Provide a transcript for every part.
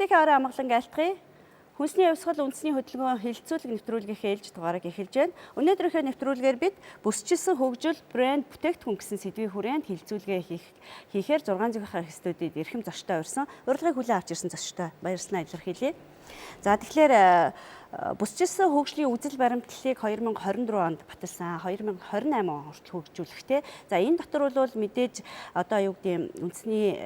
Үзэгчдийнхээ орой амгалан айлтгая. Хүнсний хувьсгал үндэсний хөдөлгөөн хэлэлцүүлэг нэвтрүүлгийнхээ ээлж дугаарыг эхэлж байна. Өнөөдрийнхөө нэвтрүүлгээр бид бүсчилсэн хөгжил брэнд бүтээгдэхүүн гэсэн сэдвийн хүрээнд хэлэлцүүлгээ хийхээр 6 зүгийнхаа студид эрхэм зочтой урьсан. Урилгыг хүлээн авч ирсэн зочтой баярлалаа илэрхийлье. За тэгэхээр бүсчилсэн хөгжлийн үзэл баримтлалыг 2024 онд баталсан. 2028 он хүртэл хөгжүүлэхтэй. За энэ дотор бол мэдээж одоо юу гэдэг үндэсний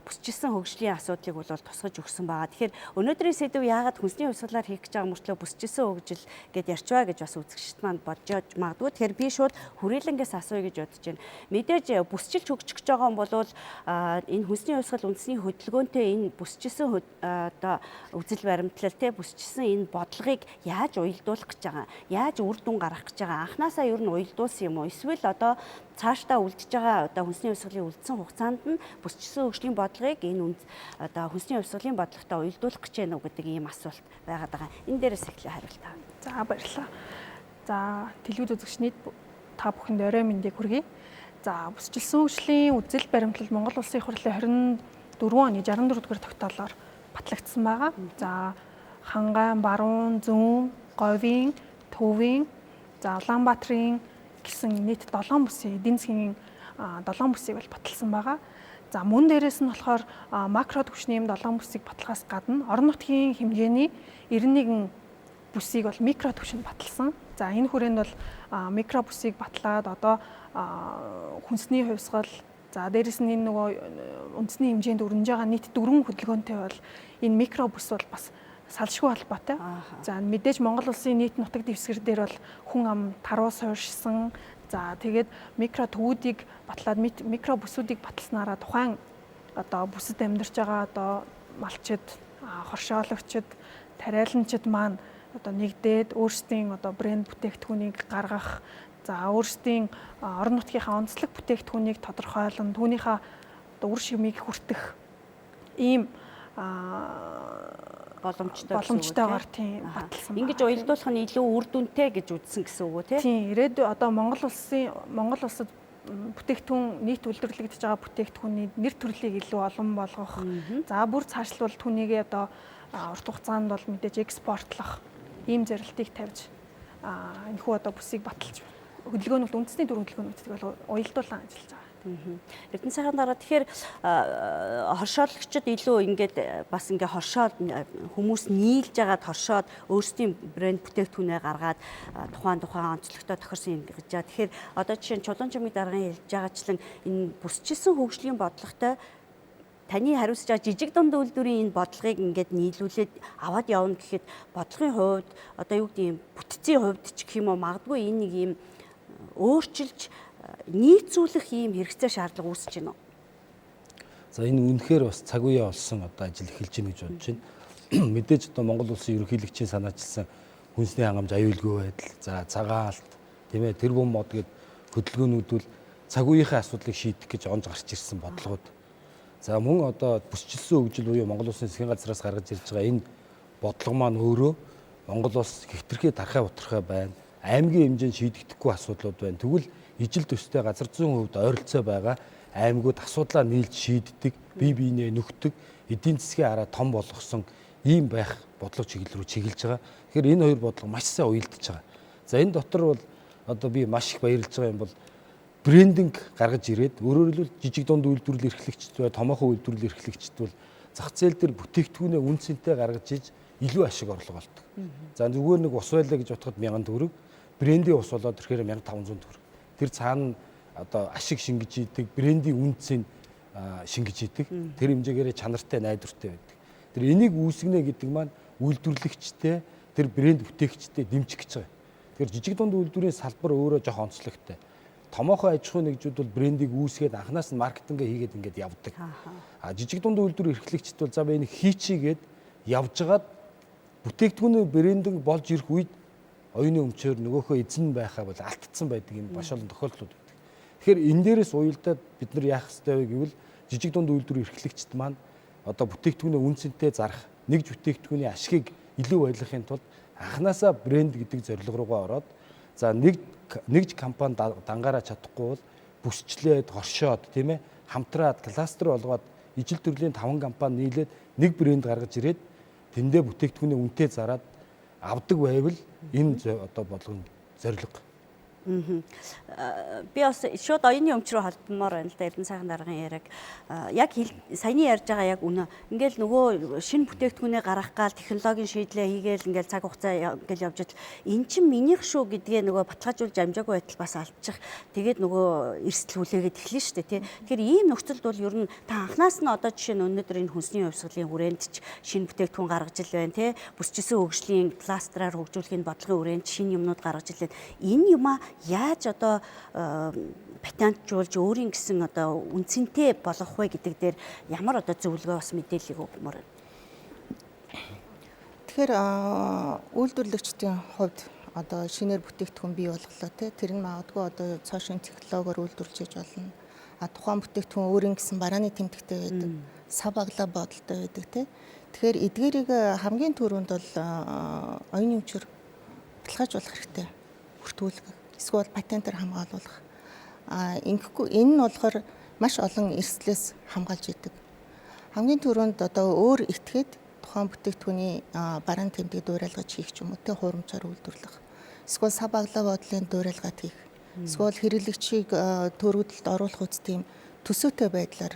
бүсчилсэн хөгжлийн асуудлыг бол тусгаж өгсөн байгаа. Тэгэхээр өнөөдрийн сэдэв яагаад хүнсний хувьсгалаар хийх гэж байгаа мөртлөө бүсчилсэн хөгжил гэд ярьчваа гэж бас үзэгчд маань бодож магадгүй. Тэгэхээр би шууд хүрээлэнгээс асууя гэж бодож байна. Мэдээж бүсчилж хөгжих гэж байгаа юм бол энэ хүнсний хувьсгал үндэсний хөдөлгөөнтэй энэ бүсчилсэн одоо үзэл баримтлал те бүсчилсэн энэ бодлогыг яаж уялдуулах гэж байгаа, яаж үр дүн гаргах гэж байгаа, анханасаа ер нь уялдуулсан юм уу, эсвэл одоо цаашдаа үлдэж байгаа одоо хүнсний хувьсгалын үлдсэн хугацаанд нь бүсчилсэн хөгжлийн бодлогыг энэ одоо хүнсний хувьсгалын бодлоготой уялдуулах гэж байна уу гэдэг ийм асуулт байгаад байгаа. Энэ дээрээс эхлээ хариулт авъя. За баярлалаа. За телевиз үзэгчнид та бүхэнд орой мэндийг хүргэе. За бүсчилсэн хөгжлийн үзэл баримтлал Монгол Улсын их хурлын 24 оны 64 дугаар тогтоолоор батлагдсан байгаа. За Хангай, Баруун, Зүүн, Говийн, Төвийн, за Улаанбаатарын гэсэн нийт 7 бүсийн эдийн засгийн 7 бүсийг бол баталсан байгаа. За мөн дээрээс нь болохоор макро түвшний юм 7 бүсийг баталгаас гадна орон нутгийн хэмжээний 91 бүсийг бол микро түвшинд баталсан. За энэ хүрээнд бол микро бүсийг батлаад одоо хүнсний хувьсгал, за дээрээс нь энэ нөгөө үндэсний хэмжээнд өрнөж байгаа нийт 4 хөдөлгөөнтэй бол энэ микро бүс бол бас салшгүй холбоотой. За мэдээж Монгол улсын нийт нутаг дэвсгэр дээр бол хүн ам таруу суурьшсан. За тэгээд микро төвүүдийг батлаад микро бүсүүдийг баталснараа тухайн одоо бүсэд амьдарч байгаа одоо малчид, хоршоологчид, тариаланчид маань одоо нэгдээд өөрсдийн одоо брэнд бүтээгдэхүүнийг гаргах, за өөрсдийн орон нутгийнхаа онцлог бүтээгдэхүүнийг тодорхойлон түүнийхээ одоо үр шимийг хүртэх ийм боломжтойгоор тийм баталсан. Ингэж уялдуулах нь илүү үр дүнтэй гэж үзсэн гэсэн үг үү те? Тийм, ирээдүй одоо Монгол улсад бүтээгдэхүүн нийт үйлдвэрлэгдэж байгаа бүтээгдэхүүний нэр төрлийг илүү олон болгох. За бүр цаашлбал түүнийг одоо урт хугацаанд бол мэдээж экспортлох ийм зорилтыг тавьж энэхүү одоо бүсийг баталж хөдөлгөөнүүд үндэсний дөрвөн хөдөлгөөнүүдийг бол уялдуулан ажиллаж байгаа. Эрдэнэ сайхан дараа тэгэхээр хоршоологчид илүү ингээд бас ингээ хоршоод хүмүүс нийлж агаад хоршоод өөрсдийн брэнд бүтээгдэхүүнээ гаргаад тухайн онцлогтой тохирсон юм гэж. Тэгэхээр одоо жишээ нь Чулуун чимэг даргын хэлж байгаачлан энэ бүсчилсэн хөгжлийн бодлоготой таны хариуцж байгаа жижиг дунд үйлдвэрийн энэ бодлогыг ингээд нийлүүлээд аваад явна гэхэд бодлогын хувьд одоо юу гэдэг юм бүтцийн хувьд ч гэх юм уу магадгүй энэ нэг юм өөрчилж нийцүүлэх ийм хэрэгцээ шаардлага үүсэж байна уу? За энэ үнэхээр бас цаг үеэ олсон одоо ажил эхэлж байна гэж бодож байна. Мэдээж одоо Монгол улсын ерөнхийлөгчийн санаачилсан хүнсний хангамж, аюулгүй байдал, за цагаан алт, тийм тэр бум мод гэд хөдөлгөөнүүд бол цаг үеийнхээ асуудлыг шийдэх гэж онж гарч ирсэн бодлогод. За мөн одоо бүсчилсэн хөгжил буюу Монгол улсын засгийн газраас гаргаж ирж байгаа энэ бодлого маань өөрөө Монгол улс хэтэрхий тархай бутархай байна. Аймгийн хэмжээнд шийдэгдэхгүй асуудлууд байна. Тэгвэл ижил төстэй газар зүйн хувьд ойролцоо байгаа аймагуд асуудлаа нийлж шийддэг, бие биенээ нөхдөг, эдийн засгийн араа том болгосон ийм байх бодлого чиглэл рүү чиглэж байгаа. Тэгэхээр энэ хоёр бодлого маш сайн уялдаж байгаа. За энэ дотор бол одоо би маш их баярлж байгаа юм бол брендинг гаргаж ирээд өөрөөр хэлбэл жижиг дунд үйлдвэрлэл эрхлэгчд бай, томоохон үйлдвэрлэл эрхлэгчд бол зах зээл дээр бүтээгдэхүүнээ үн цэнтэй гаргаж иж илүү ашиг орлого олдог. За зүгээр нэг ус байлаа гэж бодоход 1000 төгрөг, брендийн ус болоод ирэхээр 1500 төгрөг. Тэр цаана одоо ашиг шингэж идэг, брендийн үнцийг шингэж идэг. Тэр хэмжээгээрээ чанартай, найдвартай байдаг. Тэр энийг үүсгэнэ гэдэг маань үйлдвэрлэгчтэй, тэр брэнд бүтээгчтэй дэмжих гэж байгаа. Тэгэхээр жижиг дунд үйлдвэрийн салбар өөрөө жоох онцлогтой. Томоохон аж ахуйн нэгжүүд бол брендийг үүсгээд анханаас нь маркетингээ хийгээд ингээд явдаг. А жижиг дунд үйлдвэр эрхлэгчд бол за би энийг хийчихгээд явж хагаад бүтээгдэхүүний брендинг болж ирэх үед оюуны өмчөөр нөгөөхөө эзэн байхаа бол алдсан байдаг юм маш олон тохиолдлууд байдаг. Тэгэхээр энэ дээрээс уялдаад бид нар яах ёстой вэ гэвэл жижиг дунд үйлдвэр эрхлэгчд маань одоо бүтээгдэхүүнээ үн цэнтэй зарах, нэгж бүтээгдэхүүний ашигыг илүү байлгахын тулд анханасаа брэнд гэдэг зорилго руугаа ороод за нэгж компани дангаараа чадахгүй бол бүсчлээд, хоршоод, тийм ээ, хамтраад кластер болгоод ижил төрлийн 5 компани нийлээд нэг брэнд гаргаж ирээд тэндээ бүтээгдэхүүнээ үнэтэй зараад авдаг байвал энэ одоо бодлогын зорилго. Би бас шууд оюуны өмч рүү холбомоор байна л да. Эрдэнэ сайхан даргын яриаг яг саяны ярьж байгаа яг үнэ. Ингээл нөгөө шинэ бүтээгдэхүүнээ гаргах гал технологийн шийдлээ хийгээл ингээл цаг хугацаа ингээл явж идэл эн чинь минийх шүү гэдгээ нөгөө баталгаажуулж амжаагүй байтал бас алдчих. Тэгээд нөгөө эрсдэл хүлээгээд эхлэн шүү дээ, тий. Тэгэхээр ийм нөхцөлд бол ер нь та анханаас нь одоо жишээ нь өнөөдөр энэ хүнсний хувьсгалын хүрээнд ч шинэ бүтээгдэхүүн гаргаж ил байна, тий. Бүсчсэн хөгжлийн кластераар хөгжүүлэхийн бодлогын хүрээнд шинэ юмнууд гаргаж ил байна. Энэ юмаа яаж одоо патентжуулж өөрийн гэсэн одоо үнцэнтэй болгох вэ гэдэг дээр ямар одоо зөвлөгөө бас мэдээллийг өгмөр байна. Тэгэхээр үйлдвэрлэгчдийн хувьд одоо шинээр бүтээгдэхүүн бий болголоо, те. Тэр нь магадгүй одоо цоо шинэ технологиор үйлдвэрлэж хийж болно. А тухайн бүтээгдэхүүн өөрийн гэсэн барааны тэмдэгтэй байдаг, сав баглаа бодолтой байдаг, те. Тэгэхээр эдгээрийг хамгийн түрүүнд бол оюуны өмчөөр баталгаажуулах хэрэгтэй. Бүртгүүлэх, эсвэл патентаар хамгаалуулах. А ингэхгүй энэ нь болохоор маш олон эрсдлээс хамгаалж идэг. Хамгийн түрүүнд одоо өөр этгээд тухайн бүтээгдэхүүний бараан тэмдэг дуурайлгаж хийх ч юм уу, тэ, хуурамчаар үйлдвэрлэх. Эсвэл сав баглаа бодлын дуурайлгаад хийх. Эсвэл хэрэглэгчийг төөрөгдөлд оруулах үст тийм төсөөтэй байдлаар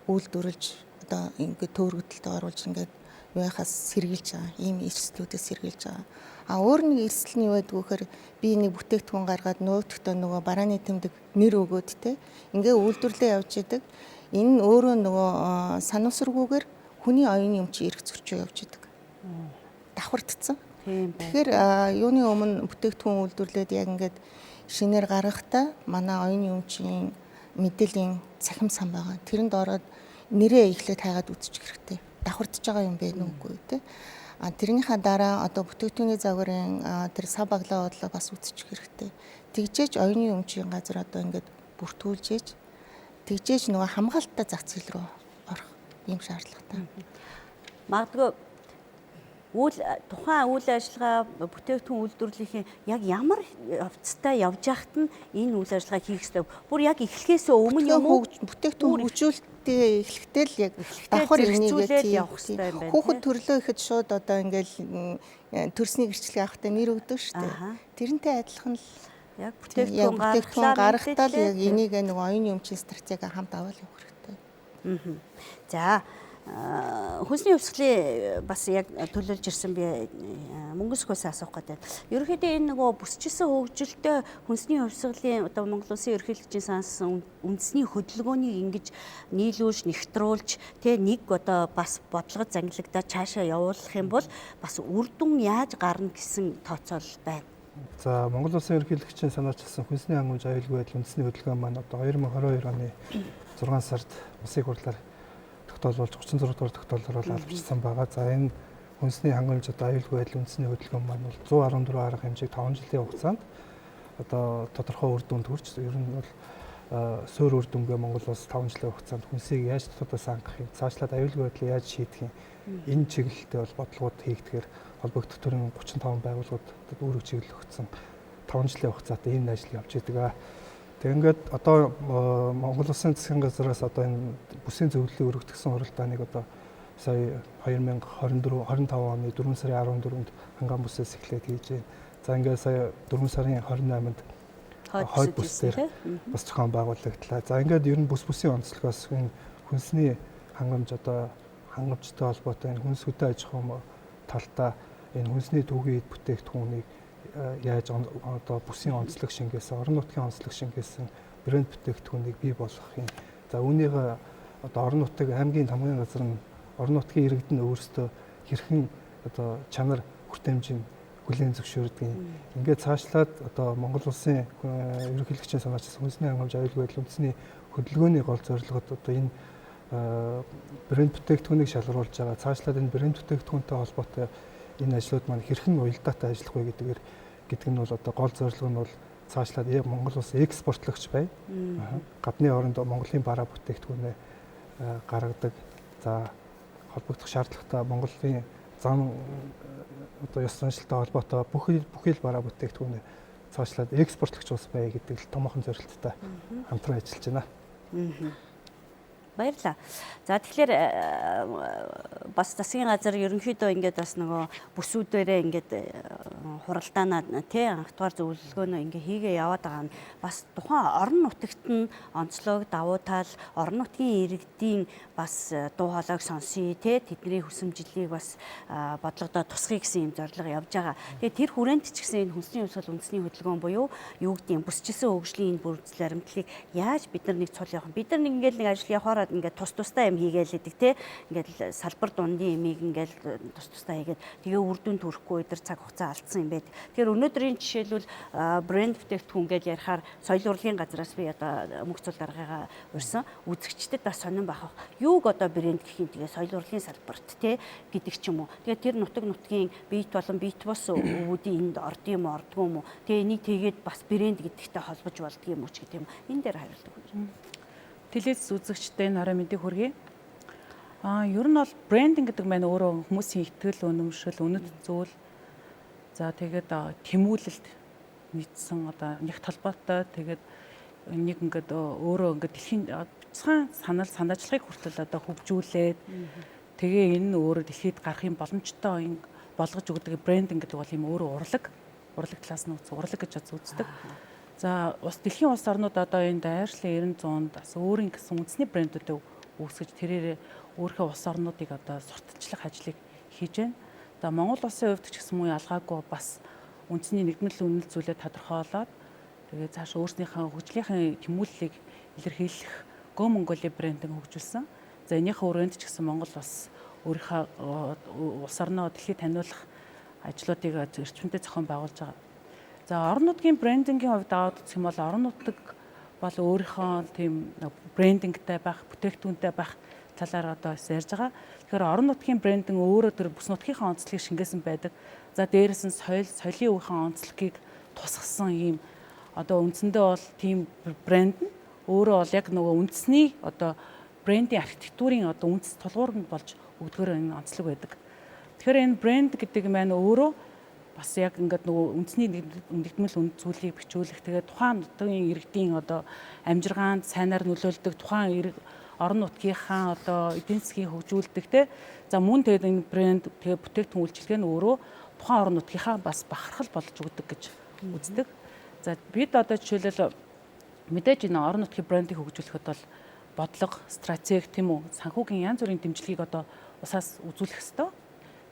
үйлдвэрлэж одоо ингээд төөрөгдөлд оруулж ингээд юухаас сэргийлж байгаа. Ийм эрсдлүүдээс сэргийлж байгаа. А өөр нэг эрсдэл нь юу байдаг вэ гэхээр би нэг бүтээгдэхүүн гаргаад нөөдөгтөө нөгөө барааны тэмдэг нэр өгөөд, те, ингээ үйлдвэрлэлээ явж идэг. Энэ нь өөрөө нөгөө санамсаргүйгээр хүний оюуны өмчийн эрх зөрчөө явж идэг. Давхардцсан. Тэгэхээр юуны өмнө бүтээгдэхүүн үйлдвэрлээд яг ингээд шинээр гаргахдаа манай оюуны өмчийн мэдээллийн цахим сан байгаа. Тэрэнд ороод нэрээ эхлээд хайгаад үзчих хэрэгтэй. Давхардж байгаа юм бэ нүггүй, те. А тэрнийхээ дараа одоо бүтээгдэхүүний загварын тэр сав баглаа бодлоо бас үзчих хэрэгтэй. Тэгжээж оюуны өмчийн газар одоо ингээд бүртгүүлжээж тэгжээж нөгөө хамгаалттай зах зээл рүү орох ийм шаардлагатай. Магадгүй тухайн үйл ажиллагаа бүтээгдэхүүн үйлдвэрлэхийн яг ямар явцтай явж байхад нь энэ үйл ажиллагааг хийх ёстой. Бүр яг эхлэхээс өмнө юм уу? Бүтээгдэхүүн хөгжүүлэлтээ эхлэхдээ л яг давхар эргэцүүлээд явах ёстой юм байна. Хүүхэд төрлөө ихэд шууд одоо ингээл төрсний гэрчлэг авахтаа нэр өгдөг шүү дээ. Тэрнтэй адилхан л яг бүтээгдэхүүн гаргахтаа л яг энийг нөгөө оюуны өмчийн стратеги хамт аваад явах хэрэгтэй. За хүнсний хувьсгалыг бас яг төлөөлж ирсэн би мөнгөсгөөс асуух гэдэг. Ерөнхийдөө энэ нөгөө бүсчсэн хөгжилтэй хүнсний хувьсгалын одоо Монгол Улсын ерөнхийлөгчийн сансан үндэсний хөдөлгөөнийг ингэж нийлүүлж, нэгтруулж тэ нэг одоо бас бодлого зангилагдаад цаашаа явуулах юм бол бас үр дүн яаж гарна гэсэн тооцоол байна. За Монгол Улсын ерөнхийлөгчийн санаачилсан хүнсний хангамж аюулгүй байдал үндэсний хөдөлгөөн маань одоо 2022 оны 6 сард улсын хурлаар тогтоолуулж 36 дугаар тогтоолоор бол албачсан байгаа. За энэ хүнсний хангамж одоо аюулгүй байдал үндэсний хөдөлгөөн маань бол 114 арга хэмжээг 5 жилийн хугацаанд одоо тодорхой үр дүнд хүрч ер нь бол суур үр дүнгээ Монгол улс 5 жилийн хугацаанд хүнсийг яаж дотоодоос хангах юм, цаашлаад аюулгүй байдлыг яаж шийдэх юм, энэ чиглэлтэй бол бодлогууд хийгдэхээр холбогдох төрийн 35 байгууллагууд үүрэг чиглэл өгсөн 5 жилийн хугацаатай энэ ажил явж идэг. Тэг ингээд одоо Монгол Улсын засгийн газраас одоо энэ бүсийн зөвлөлийн өргөтгсөн хуралдааныг одоо сая 2024 25 оны 4 сарын 14-нд хангаан бүсээс эхлээд хийж байна. За ингээд сая 4 сарын 28-нд хойд бүс дээр бас зохион байгуулагдлаа. За ингээд ер нь бүс бүсийн онцлогоос энэ хүнсний хангамж одоо хангамжтай холбоотой энэ хүнс хөдөө аж ахуйн талдаа энэ хүнсний түүхийн эд бүтээгдэхүүнийг яаж одоо бүсийн онцлог шингээсэн, орон нутгийн онцлог шингээсэн брэнд бүтээгдэхүүнийг бий болгох юм. За үүнийг одоо орон нутаг аймгийн хамгийн газар нь орон нутгийн иргэд нь өөрсдөө хэрхэн одоо чанар хүртээмжийг хүлээн зөвшөөрдөг юм. Ингээд цаашлаад одоо Монгол Улсын ерөнхийлөгчийн санаачилсан хүнсний хангамж аюулгүй байдал үндэсний хөдөлгөөний гол зорилгод одоо энэ брэнд бүтээгдэхүүнийг шалгаруулж байгаа. Цаашлаад энэ брэнд бүтээгдэхүүнтэй холбоотой энэ ажлууд маань хэрхэн уялдаатай ажиллах вэ гэдэг нь бол одоо гол зорилго нь бол цаашлаад Монгол улс экспортлогч бай. Гадны оронд Монголын бараа бүтээгдэхүүнээ гаргадаг. За холбогдох шаардлагатай Монголын зам одоо ёс заншилтай холбоотой бүхий л бараа бүтээгдэхүүнээ цаашлаад экспортлогч улс бай гэдэг л томоохон зорилттой хамтран ажиллаж байна. Баярлалаа. За, тэгэхээр бас засгийн газар ерөнхийдөө ингээд бас нөгөө бүсүүдээрээ ингээд хуралдаанаа тий анхдугаар зөвлөгөөнөө ингээд хийгээ яваад байгаа нь бас тухайн орон нутагт нь онцлог давуу тал, орон нутгийн иргэдийн бас дуу хоолойг сонсъё тий, тэдний хүсэмжлэлийг бас бодлогодоо тусгая гэсэн юм зорилго явж байгаа. Тэгээ тэр хүрээнд ч гэсэн энэ хүнсний хувьсгал үндэсний хөдөлгөөн буюу юу гэдгийг бүсчилсэн хөгжлийн энэ бүрдэл баримтлалыг яаж бид нар нэг цул явах юм. Бид нар нэг ингээд нэг ажил явахаараа ингээд тус тустай юм хийгээл гэдэг те, ингээд салбар дундын имийг ингээд тус тустай хийгээд тэгээ үр дүн төрөхгүй өдр цаг хугацаа алдсан юм байд. Тэгэхээр өнөөдрийн жишээлбэл брэнд бүтээгдэхүүн гэж ярихаар соёл урлагийн газраас би одоо мөнх цул даргыгаа урьсан үзэгчдэд бас сонирн байх. Юуг одоо брэнд гэх юм, тэгээ соёл урлагийн салбарт те гэдэг ч юм уу. Тэгээ тэр нутаг нутгийн биет болон биет бус өвүүдийн энд орд юм уу, ордгоо юм уу. Тэгээ энийг тэгээд бас брэнд гэдэгтэй холбож болдго юм уу ч гэдэг юм. Энэ дээр хариулт өгнө. Телевиз үзэгчтэй орой мэндийг хүргэе. Ер нь бол брендинг гэдэг маань өөрөө хүмүүсийн итгэл үнэмшил, үнэт зүйл. За, тэгээд тэмүүлэлт нийцсэн одоо нэг толботой, тэгээд нэг ингээд өөрөө ингээд дэлхийн бяцхан санал санаачлагыг хүртэл одоо хөгжүүлээд, тэгээ энэ нь өөрөө дэлхийд гарах юм боломжтой болгож өгдөг брендинг гэдэг бол юм өөрөө урлаг талаас нь урлаг гэж үздэг. За, ус дэлхийн улс орнууд одоо энэ дайршлын 90 100-нд бас өөрийн гэсэн үндэсний брэндүүдийг үүсгэж, тэрээр өөрийнхөө улс орнуудыг одоо сурталчлах ажлыг хийж байна. За, Монгол улсын хувьд ч гэсэн мөн ялгаагүй бас үндэсний нэгдмэл үнэл зүйлээ тодорхойлоод, тэгээ цааш өөрснийхөө хөгжлийнхээ тэмүүллийг илэрхийлэх Go Mongolia брендинг хөгжүүлсэн. За, энийхээ өрөөнд ч гэсэн Монгол бас өөрийнхөө улс орноо дэлхийд таниулах ажлуудыг эрчимтэй зохион байгуулж байгаа. За, орон нутгийн брендингийн хувьд аваад үзэх юм бол орон нутаг бол өөрийнхөө тийм брендингтэй байх, бүтээгдэхүүнтэй байх талаар одоо ярьж байгаа. Тэгэхээр орон нутгийн брендинг өөрөө тэр бүс нутгийнхаа онцлогийг шингээсэн байдаг. За, дээрэс нь соёл, соёлын үеийн онцлогийг тусгасан ийм одоо үндсэндээ бол тийм брэнд нь өөрөө бол яг нөгөө үндэсний одоо брендийн архитектурын одоо үндэс тулгуур нь болж өгдгөр энэ онцлог байдаг. Тэгэхээр энэ брэнд гэдэг маань өөрөө бас яг ингээд нөгөө үндэсний нэгдмэл үнд зүйлийг бичүүлэх, тэгээд тухайн нутгийн иргэдийн одоо амжиргаанд сайнаар нөлөөлдөг, тухайн орон нутгийнхаа одоо эдийн засгийг хөгжүүлдэг те. За, мөн тэгээд энэ брэнд, тэгээд бүтээгдэхүүн үйлчилгээ нь өөрөө тухайн орон нутгийнхаа бас бахархал болж өгдөг гэж үздэг. За, бид одоо жишээлбэл мэдээж энэ орон нутгийн брендийг хөгжүүлэхэд бол бодлого, стратеги тийм үү, санхүүгийн янз бүрийн дэмжлэгийг одоо усаас үзүүлэх ёстой.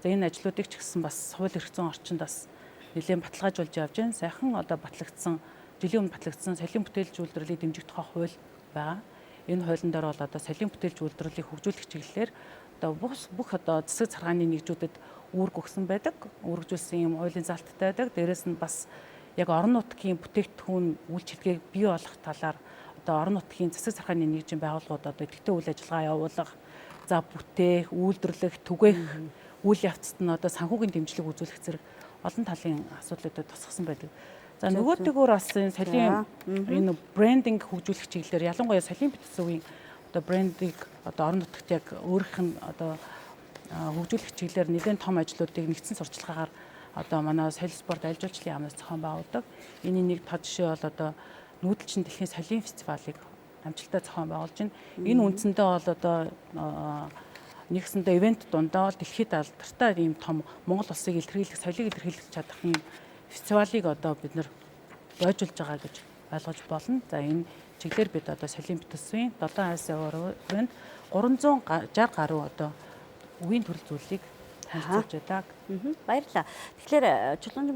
За, энэ ажлуудыг ч гэсэн бас хууль эрх зүйн орчинд бас нэлээд баталгаажуулж явж байна. Сайхан одоо батлагдсан, жилийн өмнө батлагдсан соёлын бүтээлч үйлдвэрлэлийг дэмжих тухай хууль байгаа. Энэ хуулийн дээр бол одоо соёлын бүтээлч үйлдвэрлэлийг хөгжүүлэх чиглэлээр одоо бүх одоо засаг царгааны нэгжүүдэд үүрэг өгсөн байдаг. Үүрэгжүүлсэн юм хуулийн залттай байдаг. Дээрээс нь бас яг орон нутгийн бүтээгдэхүүн үйлчилгээг бий болгох талаар одоо орон нутгийн засаг царгааны нэгжийн байгууллагууд одоо идэвхтэй үйл ажиллагаа явуулах, за бүтээх, үйлдвэрлэх, түгээх үйл явцад нь одоо санхүүгийн дэмжлэг үзүүлэх зэрэг олон талын асуудлуудад тусгасан байдаг. За, нөгөөтэйгөр бас энэ соёлын энэ брендинг хөгжүүлэх чиглэлээр ялангуяа соёлын бүтцийн одоо брендийг одоо орон нутагт яг өөрийнх нь одоо хөгжүүлэх чиглэлээр нэлээд том ажлуудыг нэгдсэн сурчлагаагаар одоо манай соёл спорт аль жуулчлалын яамнаас зохион байгуулдаг. Энийн нэг тод жишээ бол одоо нүүдэлчин дэлхийн соёлын фестивалыг амжилттай зохион байгуулж байна. Энэ үндсэндээ бол одоо нэгсэндээ ивент дундаа бол дэлхийд алдартай ийм том Монгол улсыг илэрхийлэх, соёлыг илэрхийлэх чадах ийм фестивалыг одоо бид нэр бойжулж байгаа гэж ойлгож болно. За, энэ чиглэлээр бид одоо соёлын бүтэлсвийн 7 Азийн өрөөнд 360 гаруй одоо үеийн төрөл зүйлийг танилцуулж байдаг. Баярлалаа. Тэгэхээр Чулуун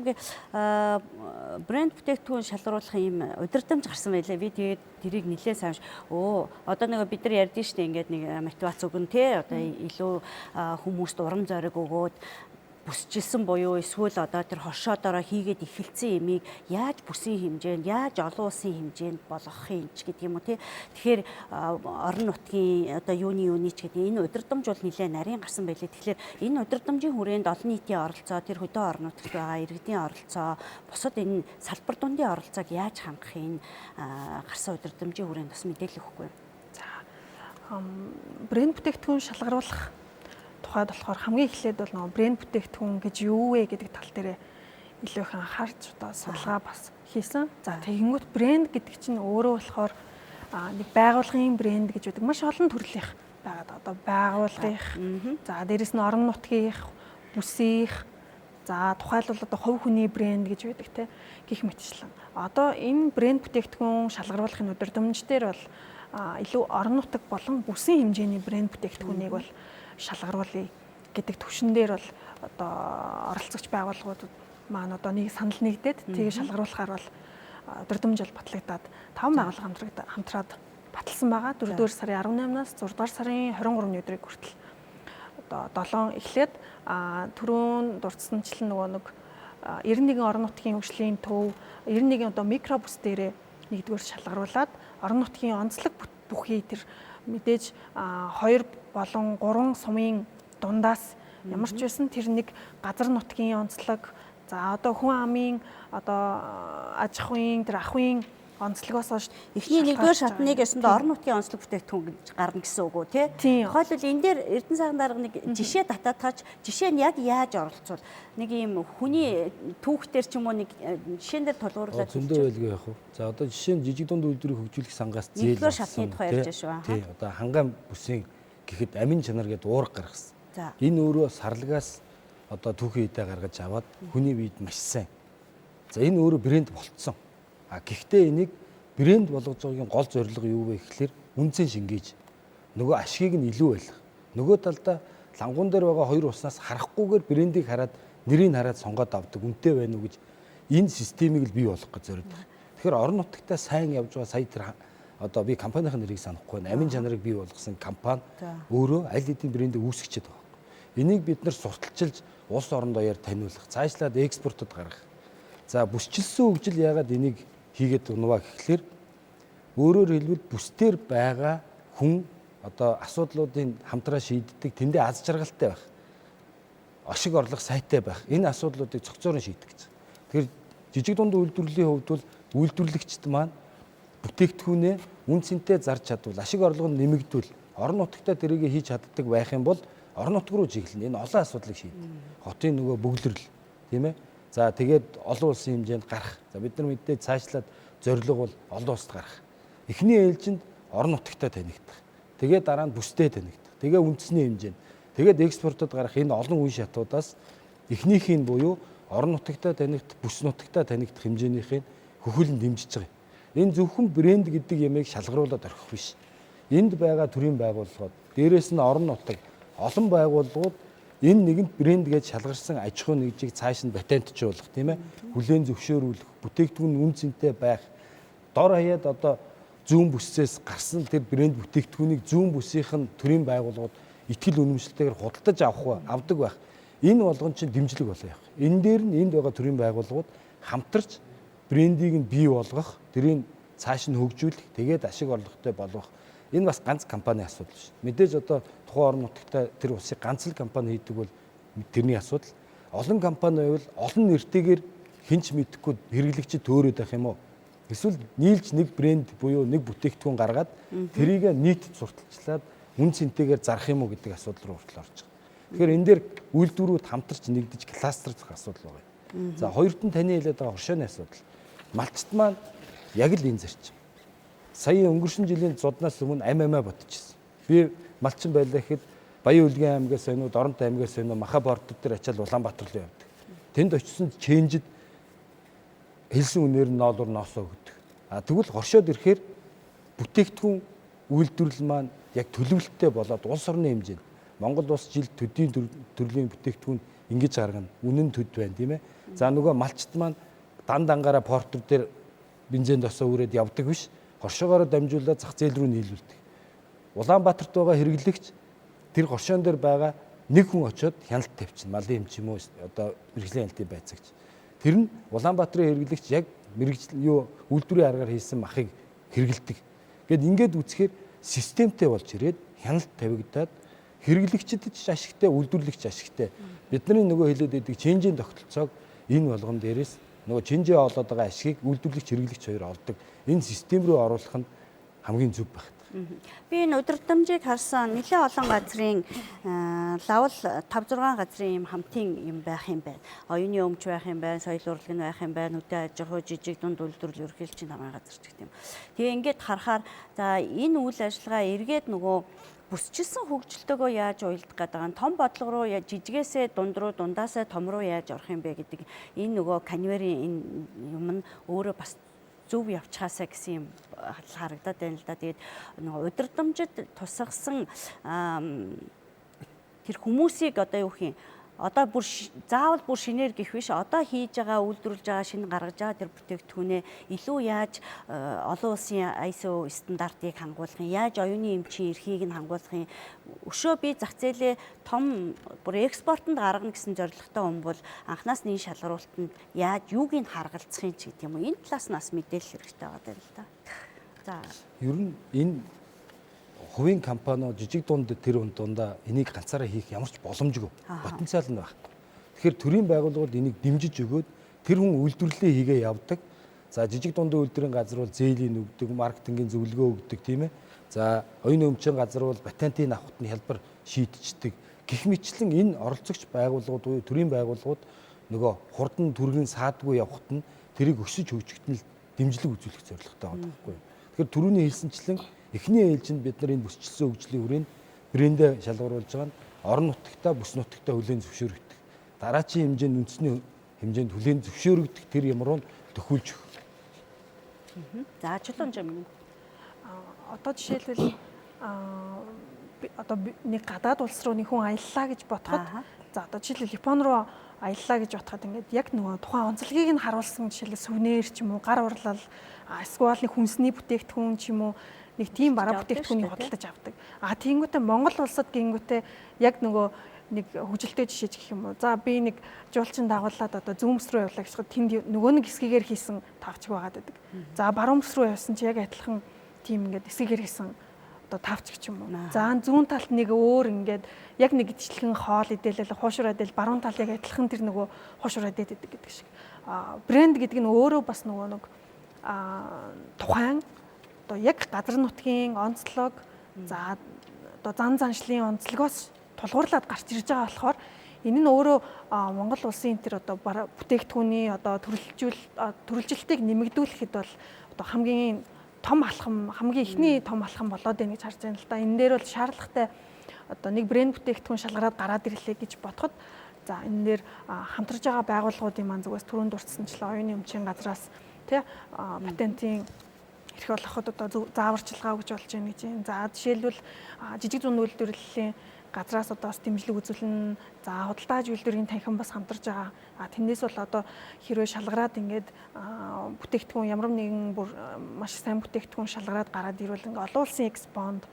брэнд бүтээгдэхүүн шалгаруулах ийм удирдамж гарсан байлаа. Би тэгээд тэрийг нэлээд сайн одоо нэг бид нар ярьдэн штэ, ингээд нэг мотивац өгнө те, одоо илүү хүмүүст урам зориг өгөөд бүсчилсэн буюу эсвэл одоо тэр хоршоодороо хийгээд эхэлсэн имийг яаж бүсийн хэмжээнд, яаж олон улсын хэмжээнд болгох юм ч гэдэг юм уу тий. Тэгэхээр орон нутгийн одоо юуны ч гэдэг энэ удирдамж бол нэлээд нарийн гарсан байлээ. Тэгэхээр энэ удирдамжийн хүрээнд олон нийтийн оролцоо, тэр хөдөө орон нутагт байгаа иргэдийн оролцоо, бусад энэ салбар дундын оролцоог яаж хангах энэ гарсан удирдамжийн хүрээнд бас мэдээлэл өгөхгүй юу? За, брэнд бүтээгдэхүүн шалгаруулах тухайд болохоор хамгийн эхлээд бол нөгөө брэнд бүтээгдэхүүн гэж юу вэ гэдэг тал дээр илүү их анхаарч одоо судалгаа бас хийсэн. За, тэгэнгүүт брэнд гэдэг чинь өөрөө болохоор Нэг байгууллагын брэнд гэж байдаг. Маш олон төрлийнх байгаад одоо байгууллагынх, за дээрэс нь орон нутгийнх, бүсийнх, за тухайлбал одоо хувь хүний брэнд гэж байдаг те гих мэтчлэн. Одоо энэ брэнд бүтээгдэхүүн шалгаруулахын өдөрдмж дээр бол илүү орон нутаг болон бүсийн хэмжээний брэнд бүтээгдэхүүнийг бол шалгаруулъя гэдэг түвшин дээр бол одоо оролцогч байгууллагууд маань одоо нэг санал нэгдээд тэгээ шалгаруулахаар бол өдөрдмж бол батлагдаад 5 байгууллага хамтраад баталсан байгаа. 4-р сарын 18-наас 6-р сарын 23-ны өдрийг хүртэл одоо 7 эхлээд түрүүн дурдсанчлан нөгөө нэг 91 орон нутгийн хөгжлийн төв 91 одоо микро бүс дээрээ нэгдүгээр шалгаруулад орон нутгийн онцлог бүхий тэр мэдээж 2 болон 3 сумын дундаас ямар ч байсан тэр нэг газар нутгийн онцлог, за одоо хүн амын одоо аж ахуйн тэр ахуйн онцлогоос хойш эхний нэгдүгээр шатныг ясандаа орон нутгийн онцлог бүтээгдэхүүн гэж гарна гэсэн үг үү тий? Тухайлбал энэ дээр Эрдэнэ сайхан дарга нэг жишээ татаад таач, жишээ нь яг яаж оролцвол нэг ийм хүний түүхтэр ч юм уу нэг жишээн дээр тулгуурлаад зөндөө байлгүй яах вэ? За одоо жишээ нь жижиг дунд үйлдвэрийг хөгжүүлэх сангаас зээл нэгдүгээр шатны тухай ярьж шүү. Тий, одоо хангаан бүсийн гэхэд амин чанар гэдээ уурга гаргасан. Энэ өөрөө сарлагаас одоо түүхийн үедээ гаргаж аваад хүний биед маш сайн. За энэ өөрөө брэнд болцсон. А гэхдээ энийг брэнд болгож байгаагийн гол зорилго юу вэ гэхлээр үнцэн шингээж нөгөө ашгийг нь илүү байлгах. Нөгөө талдаа лангуун дээр байгаа хоёр уснаас харахгүйгээр брендийг хараад нэрийг хараад сонгоод авдаг үнэтэй байна уу гэж энэ системийг л бий болгох гэж зориуд. Тэгэхээр орон нутагтаа сайн явж байгаа сая тэр одоо би компанийн нэрийг санахгүй байна. Амин чанарыг бий болгосон компани өөрөө аль хэдийн брендийг үүсгчихэд байгаа. Энийг бид нар сурталчилж улс орон даяар таниулах, цаашлаад экспортод гаргах. За бүсчилсэн хөгжил яагаад энийг хийгээд өгнө гэхлээр өөрөөр хэлбэл бүстээр байгаа хүн одоо асуудлуудын хамтраа шийддэг, тэндээ аз жаргалтай байх, ашиг орлого сайтай байх энэ асуудлуудыг цогцоор нь шийдэх гэж. Тэгэхээр жижиг дунд үйлдвэрлэлийн хувьд бол үйлдвэрлэгчд маань бүтээгдэхүүнээ үн цэнтэй зарж чадвал, ашиг орлого нь нэмэгдвэл орон нутагтаа тэрийг хийж чаддаг байх юм бол орон нутг руу чиглэнэ. Энэ олон асуудлыг шийднэ. Хотын нөгөө бөглөрл, тийм ээ. За тэгээд олон улсын хэмжээнд гарах. За бид нар мэдээ цаашлаад зорилго бол олон улсад гарах. Эхний ээлжинд орон нутагтаа танигдах. Тэгээд дараа нь бүстэй танигдах. Тэгээ үндэсний хэмжээнд. Тэгээд экспортод гарах энэ олон үе шатуудаас эхнийх нь буюу орон нутагтаа танигдах, бүс нутагтаа танигдах хэмжээнийхээ хөхөлн дэмжиж байгаа. Энэ зөвхөн брэнд гэдэг ямыг шалгаруулад орхих биш. Энд байгаа төрийн байгууллагууд, дээрээс нь орон нутаг, олон байгууллагууд энэ нэгэнт брэнд гэж шалгарсан аж ахуйн нэгжийг цааш нь патентжуулах, тийм ээ, хүлээн зөвшөөрүүлэх, бүтээгдэхүүн үн цэнтэй байх, дор хаяад одоо зүүн бүсээс гарсан тэр брэнд бүтээгдэхүүнийг зүүн бүсийнх нь төрийн байгууллагууд итгэл үнэмшилтэйгээр худалдаж авах авдаг байх. Энэ болгон чинь дэмжлэг болоо явах. Энэ дээр нь энд байгаа төрийн байгууллагууд хамтарч брендийг нь бий болгох, тэрийг цааш нь хөгжүүлэх, тэгээд ашиг орлоготой болгох. Энэ бас ганц компани асуудал биш. Мэдээж одоо тухайн орон нутагта тэр улсыг ганц л компани хийдэг бол тэрний асуудал. Олон компани байвал олон нэртэйгээр хинч мэдэхгүй хэрэглэгчид төөрөөд байх юм уу? Эсвэл нийлж нэг брэнд буюу нэг бүтээгдэхүүн гаргаад тэрийг нийт сурталчлаад үн цэнтэйгээр зарах юм уу гэдэг асуудал руу хүртэл орж байгаа. Тэгэхээр энэ дээр үйлдвэрүүд хамтарч нэгдэж кластерлах асуудал байгаа. За хоёрт нь таны хэлээд байгаа хоршооны асуудал. Малчт маань яг л энэ зарчим. Сая өнгөрсөн жилийн зуднаас өмнө ам амиа бодчихсон. Би малчин байлаа гэхэд Баян-Үлгэн аймгаас байна уу, Доронт аймгаас байна уу, Маха бордод дээр ачаал Улаанбаатар руу явдаг. Тэнд очисон ченжид хэлсэн үнээр нь ноолуур ноосоо өгдөг. А тэгвэл хоршоод ирэхээр бүтээгдэхүүн үйлдвэрлэл маань яг төлөвлөлттэй болоод улс орны хэмжээнд Монгол улс жил төдийн төрлийн бүтээгдэхүүн ингэж гаргана. Үнэн төд байна, тийм ээ. За нөгөө малчт маань дан дангаараа портер дээр бензин досоо үрээд явдаг биш. Хоршоогоороо дамжуулаад зах зээл рүү нийлүүлдэг. Улаанбаатарт байгаа хэрэглэгч тэр хоршоон дээр байгаа нэг хүн очиод хяналт тавьчихна. Малын эмч юм уу, одоо мэргэжлийн хяналтын байцаагч. Тэр нь Улаанбаатарын хэрэглэгч яг мэргэжил юу үйлдвэрийн аргаар хийсэн махыг хэрэгэлдэг. Гэт ингээд үзэхээр системтэй болж ирээд хяналт тавигдаад хэрэглэгчдэд ч ашигтай, үйлдвэрлэгч ашигтай. Бидний нөгөө хэлээд байдаг ченжийн тогтолцоог энэ болгон дээрээс нөгөө ченжээ олоод байгаа ашигыг үйлдвэрлэгч, хэрэглэгч хоёр олдог. Энэ систем рүү оруулах нь хамгийн зөв байх. Би энэ удирдамжийг харсан нэлээд олон газрын лавл 5 6 газрын юм хамтын юм байх юм байна. Оюуны өмч байх юм байна, соёл урлаг нь байх юм байна, хөдөө аж ахуй, жижиг дунд үйлдвэрлэл ерөнхийлөгчийн намын газар ч гэх юм. Тэгээ ингээд харахаар за энэ үйл ажиллагаа эргээд нөгөө бүсчилсэн хөгжилтөөгөө яаж уялдах гэдэг нь том бодлого руу жижигээсээ дунд руу, дундаасаа том руу яаж орох юм бэ гэдэг энэ нөгөө конвейерийн энэ юм нь өөрөө бас зөв явчихаасаа гэсэн юм харагдаад байна л да. Тэгээд нөгөө удирдамжид тусгасан тэр хүмүүсийг одоо юу гэх юм, одоо бүр заавал бүр шинээр гэх биш, одоо хийж байгаа, үйлдвэрлэж байгаа, шинэ гаргаж байгаа тэр бүтээгдэхүүнээ илүү яаж олон улсын ISO стандартыг хангуулах юм, яаж оюуны эмчийн эрхийг нь хангуулах юм, өшөө би зах зээлээ том бүр экспортонд гаргана гэсэн зорилготой хүн бол анханаас нь энэ шалгаруултанд яаж юуг нь харгалзах юм ч гэдэг юм уу, энэ талаас нь бас мэдээлэл хэрэгтэй байгаа юм л да. За ер нь энэ хувийн компаниуд жижиг дунд тэр дундаа энийг ганцаараа хийх ямар ч боломжгүй, потенциал нь байхгүй. Тэгэхээр төрийн байгууллагууд энийг дэмжиж өгөөд тэр хүн үйлдвэрлэлээ хийгээ явдаг. За жижиг дундын үйлдвэрийн газар бол зээлийн өгдөг, маркетингийн зөвлөгөө өгдөг, тийм ээ. За оюуны өмчийн газар бол патентын авахт нь хялбар шийдчихдэг. Гэх мэтчлэн энэ оролцогч байгууллагууд буюу төрийн байгууллагууд нөгөө хурдан түргэн саадгүй явхад нь тэрийг өсөж хөгжихэд нь дэмжлэг үзүүлэх зорилготой байгаа байхгүй юу. Тэгэхээр түрүүний хэлсэнчлэн эхний ээлжинд бид нар энэ бүсчилсэн хөгжлийн хүрээнд брэндээ шалгаруулж байгаа нь орон нутагтаа, бүс нутагтаа хүлээн зөвшөөрөгдөх. Дараачийн хэмжээнд үндэсний хэмжээнд хүлээн зөвшөөрөгдөх тэр юм руу төхүүлж өгөх. За чулуун жам. Одоо жишээлбэл одоо нэг гадаад улс руу нэг хүн аяллаа гэж бодоход, за одоо жишээлбэл Япон руу аяллаа гэж бодоход ингээд яг нөгөө тухайн онцлогийг нь харуулсан жишээлбэл сувенир ч юм уу, гар урлал, эсвэл нэг хүнсний бүтээгдэхүүн ч юм уу, нэг тийм бараа бүтээгдэхүүнийг худалдаж авдаг. А тийнгүүтээ Монгол улсад гингүүтээ яг нөгөө нэг хөгжилтэй жишээж гэх юм уу. За би нэг жуулчин дагуулад одоо зүүн бүс рүү явлаа гэж тэнд нөгөө нэг эсгийгээр хийсэн тавчг байгаад байдаг. За баруун бүс рүү явсан чи яг адилхан тийм ингээд эсгийгээр хийсэн одоо тавчг ч юм уу. За зүүн талд нэг өөр ингээд яг нэг ижилхэн хоол идээлэл хуушуур идэл, баруун тал яг адилхан тэр нөгөө хуушуур идээд байдаг гэдэг шиг. Брэнд гэдэг нь өөрөө бас нөгөө нэг тухайн одоо яг газар нутгийн онцлог, за одоо зан заншлын онцлогоос тулгуурлаад гарч ирж байгаа болохоор энэ нь өөрөө Монгол улсын тэр одоо бүтээгдэхүүний одоо төрөлжилтийг нэмэгдүүлэхэд бол одоо хамгийн том алхам, хамгийн эхний том алхам болоод байна гэж харж байна л да. Энэ дээр бол шаардлагатай одоо нэг брэнд бүтээгдэхүүн шалгараад гараад ирлээ гэж бодоход, за энэ дээр хамтарж байгаа байгууллагуудын маань зүгээс түрүүнд дурдсанчлан оюуны өмчийн газраас тий патентын эрх олгоход одоо зааварчилгаа өгж болж байна гэж юм. За жишээлбэл жижиг зүүн үйлдвэрлэлийн газраас одоо бас дэмжлэг үзүүлнэ. За худалдааж үйлдвэрийн танхим бас хамтарж байгаа. А тэндээс бол одоо хэрвээ шалгараад ингээд бүтээгдэхүүн ямар нэгэн бүр маш сайн бүтээгдэхүүн шалгараад гараад ирвэл ингээд олон улсын экспонд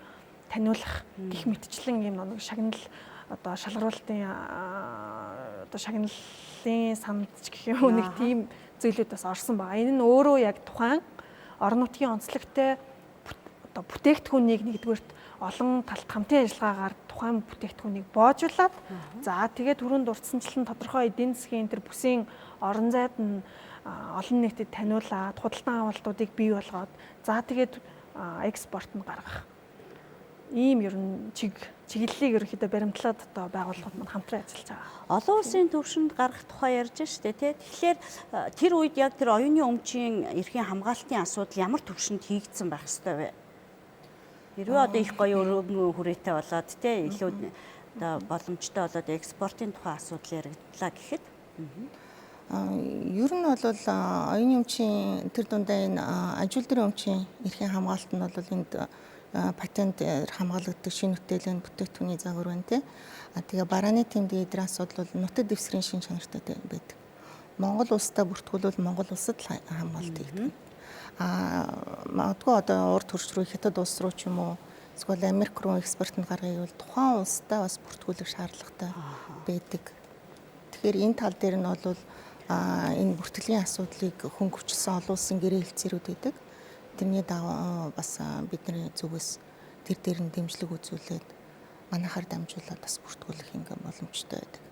таниулах гих мэтчлэн юм нэг шагнал одоо шалгаруулалтын одоо шагналын санд ч гэх юм уу нэг тийм зүйлүүд бас орсон байгаа. Энэ нь өөрөө яг тухайн орон нутгийн онцлогтой одоо бүтээгдэхүүнийг нэгдүгээрт олон талт хамтын ажиллагаагаар тухайн бүтээгдэхүүнийг боожуулад, за тэгээд түрүүнд дурдсанчлан тодорхой эдийн засгийн тэр бүсийн орон зайд нь олон нийтэд таниулаад, худалдан авалтуудыг бий болгоод, за тэгээд экспорт нь гаргах. Ийм ер нь чиглэлийг ерөнхийдөө баримтлаад одоо байгууллагууд маань хамтран ажиллаж байгаа. Олон улсын төвшөнд гаргах тухай ярьж штэ тий. Тэгэхээр тэр үед яг тэр оюуны өмчийн эрхийн хамгаалтын асуудал ямар төвшөнд хийгдсэн байх ёстой вэ? Хэрвээ одоо их гоё өргөн хүрээтэй болоод тий илүү одоо боломжтой болоод экспортын тухай асуудал яригдлаа гэхэд ер нь бол оюуны өмчийн тэр дундаа энэ аж үйлдвэрийн өмчийн эрхийн хамгаалалт нь бол энд патент хамгаалагддаг шинэ бүтээлийн бүтээгдэхүүний загвар байна тий. А тэгээ барааны тэмдэг эдгээр асуудал бол нутаг дэвсгэрийн шин чанартай байдаг. Монгол улстай бүртгүүлвэл Монгол улсад л хамгаалалт хийгддэг. А магадгүй одоо урд төрч рүү Хятад улс руу ч юм уу эсвэл Америк руу экспортод гаргая гэвэл тухайн улстай бас бүртгүүлэх шаардлагатай байдаг. Тэгэхээр энэ тал дээр нь бол энэ бүртгэлийн асуудлыг хөнгөвчлсөн олон улсын гэрээ хэлцээрүүд байдаг. Тэрний дагуу бас бидний зүгээс тэр дээр нь дэмжлэг үзүүлээд манайхаар дамжуулаад бас бүртгүүлэх ингээ боломжтой байдаг.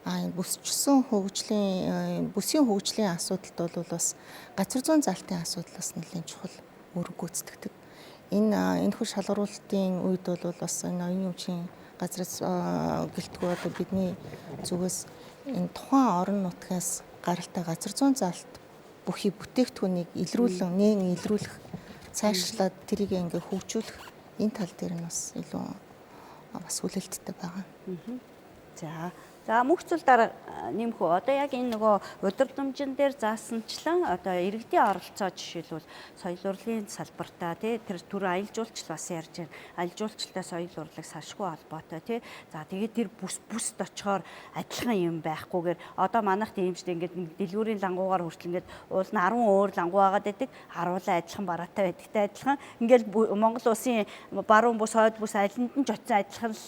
А энэ бүсчсэн хөгжлийн бүсийн хөгжлийн асуудалд бол бас газар зүүн залтын асуудал бас нэлээд чухал үүрэг гүйцэтгэдэг. Энэ энэхүү шалгаруулалтын үед бол бас энэ оюун өмчийн газраас гэлтгүй одоо бидний зүгээс энэ тухайн орон нутгаас гаралтай газар зүүн залт бүхий бүтээгдэхүүнийг илрүүлэн нээн илрүүлэх, цаашлаад тэрийг ингээ хөгжүүлэх энэ тал дээр нь бас илүү бас хүлээлттэй байгаа. За мөнх зул дараа нэмэх үү. Одоо яг энэ нөгөө удирдамжин дээр заасанчлан одоо иргэдийн оролцоо жишээлбэл соёл урлагийн салбартаа тий тэр түр аялал жуулчлал бас ярьж байна. Аялал жуулчлалтай соёл урлаг салшгүй холбоотой тий. За тэгээд тэр бүс бүст очихоор адилхан юм байхгүйгээр одоо манайх тийм шүү дээ, ингээд дэлгүүрийн лангуугаар хүртэл ингээд уул нь 10 өөр лангуу байгаад байдаг. 10-уулаа адилхан бараатай байдагтай адилхан. Ингээд Монгол улсын баруун бүс, хойд бүс алинд нь ч очисон адилхан л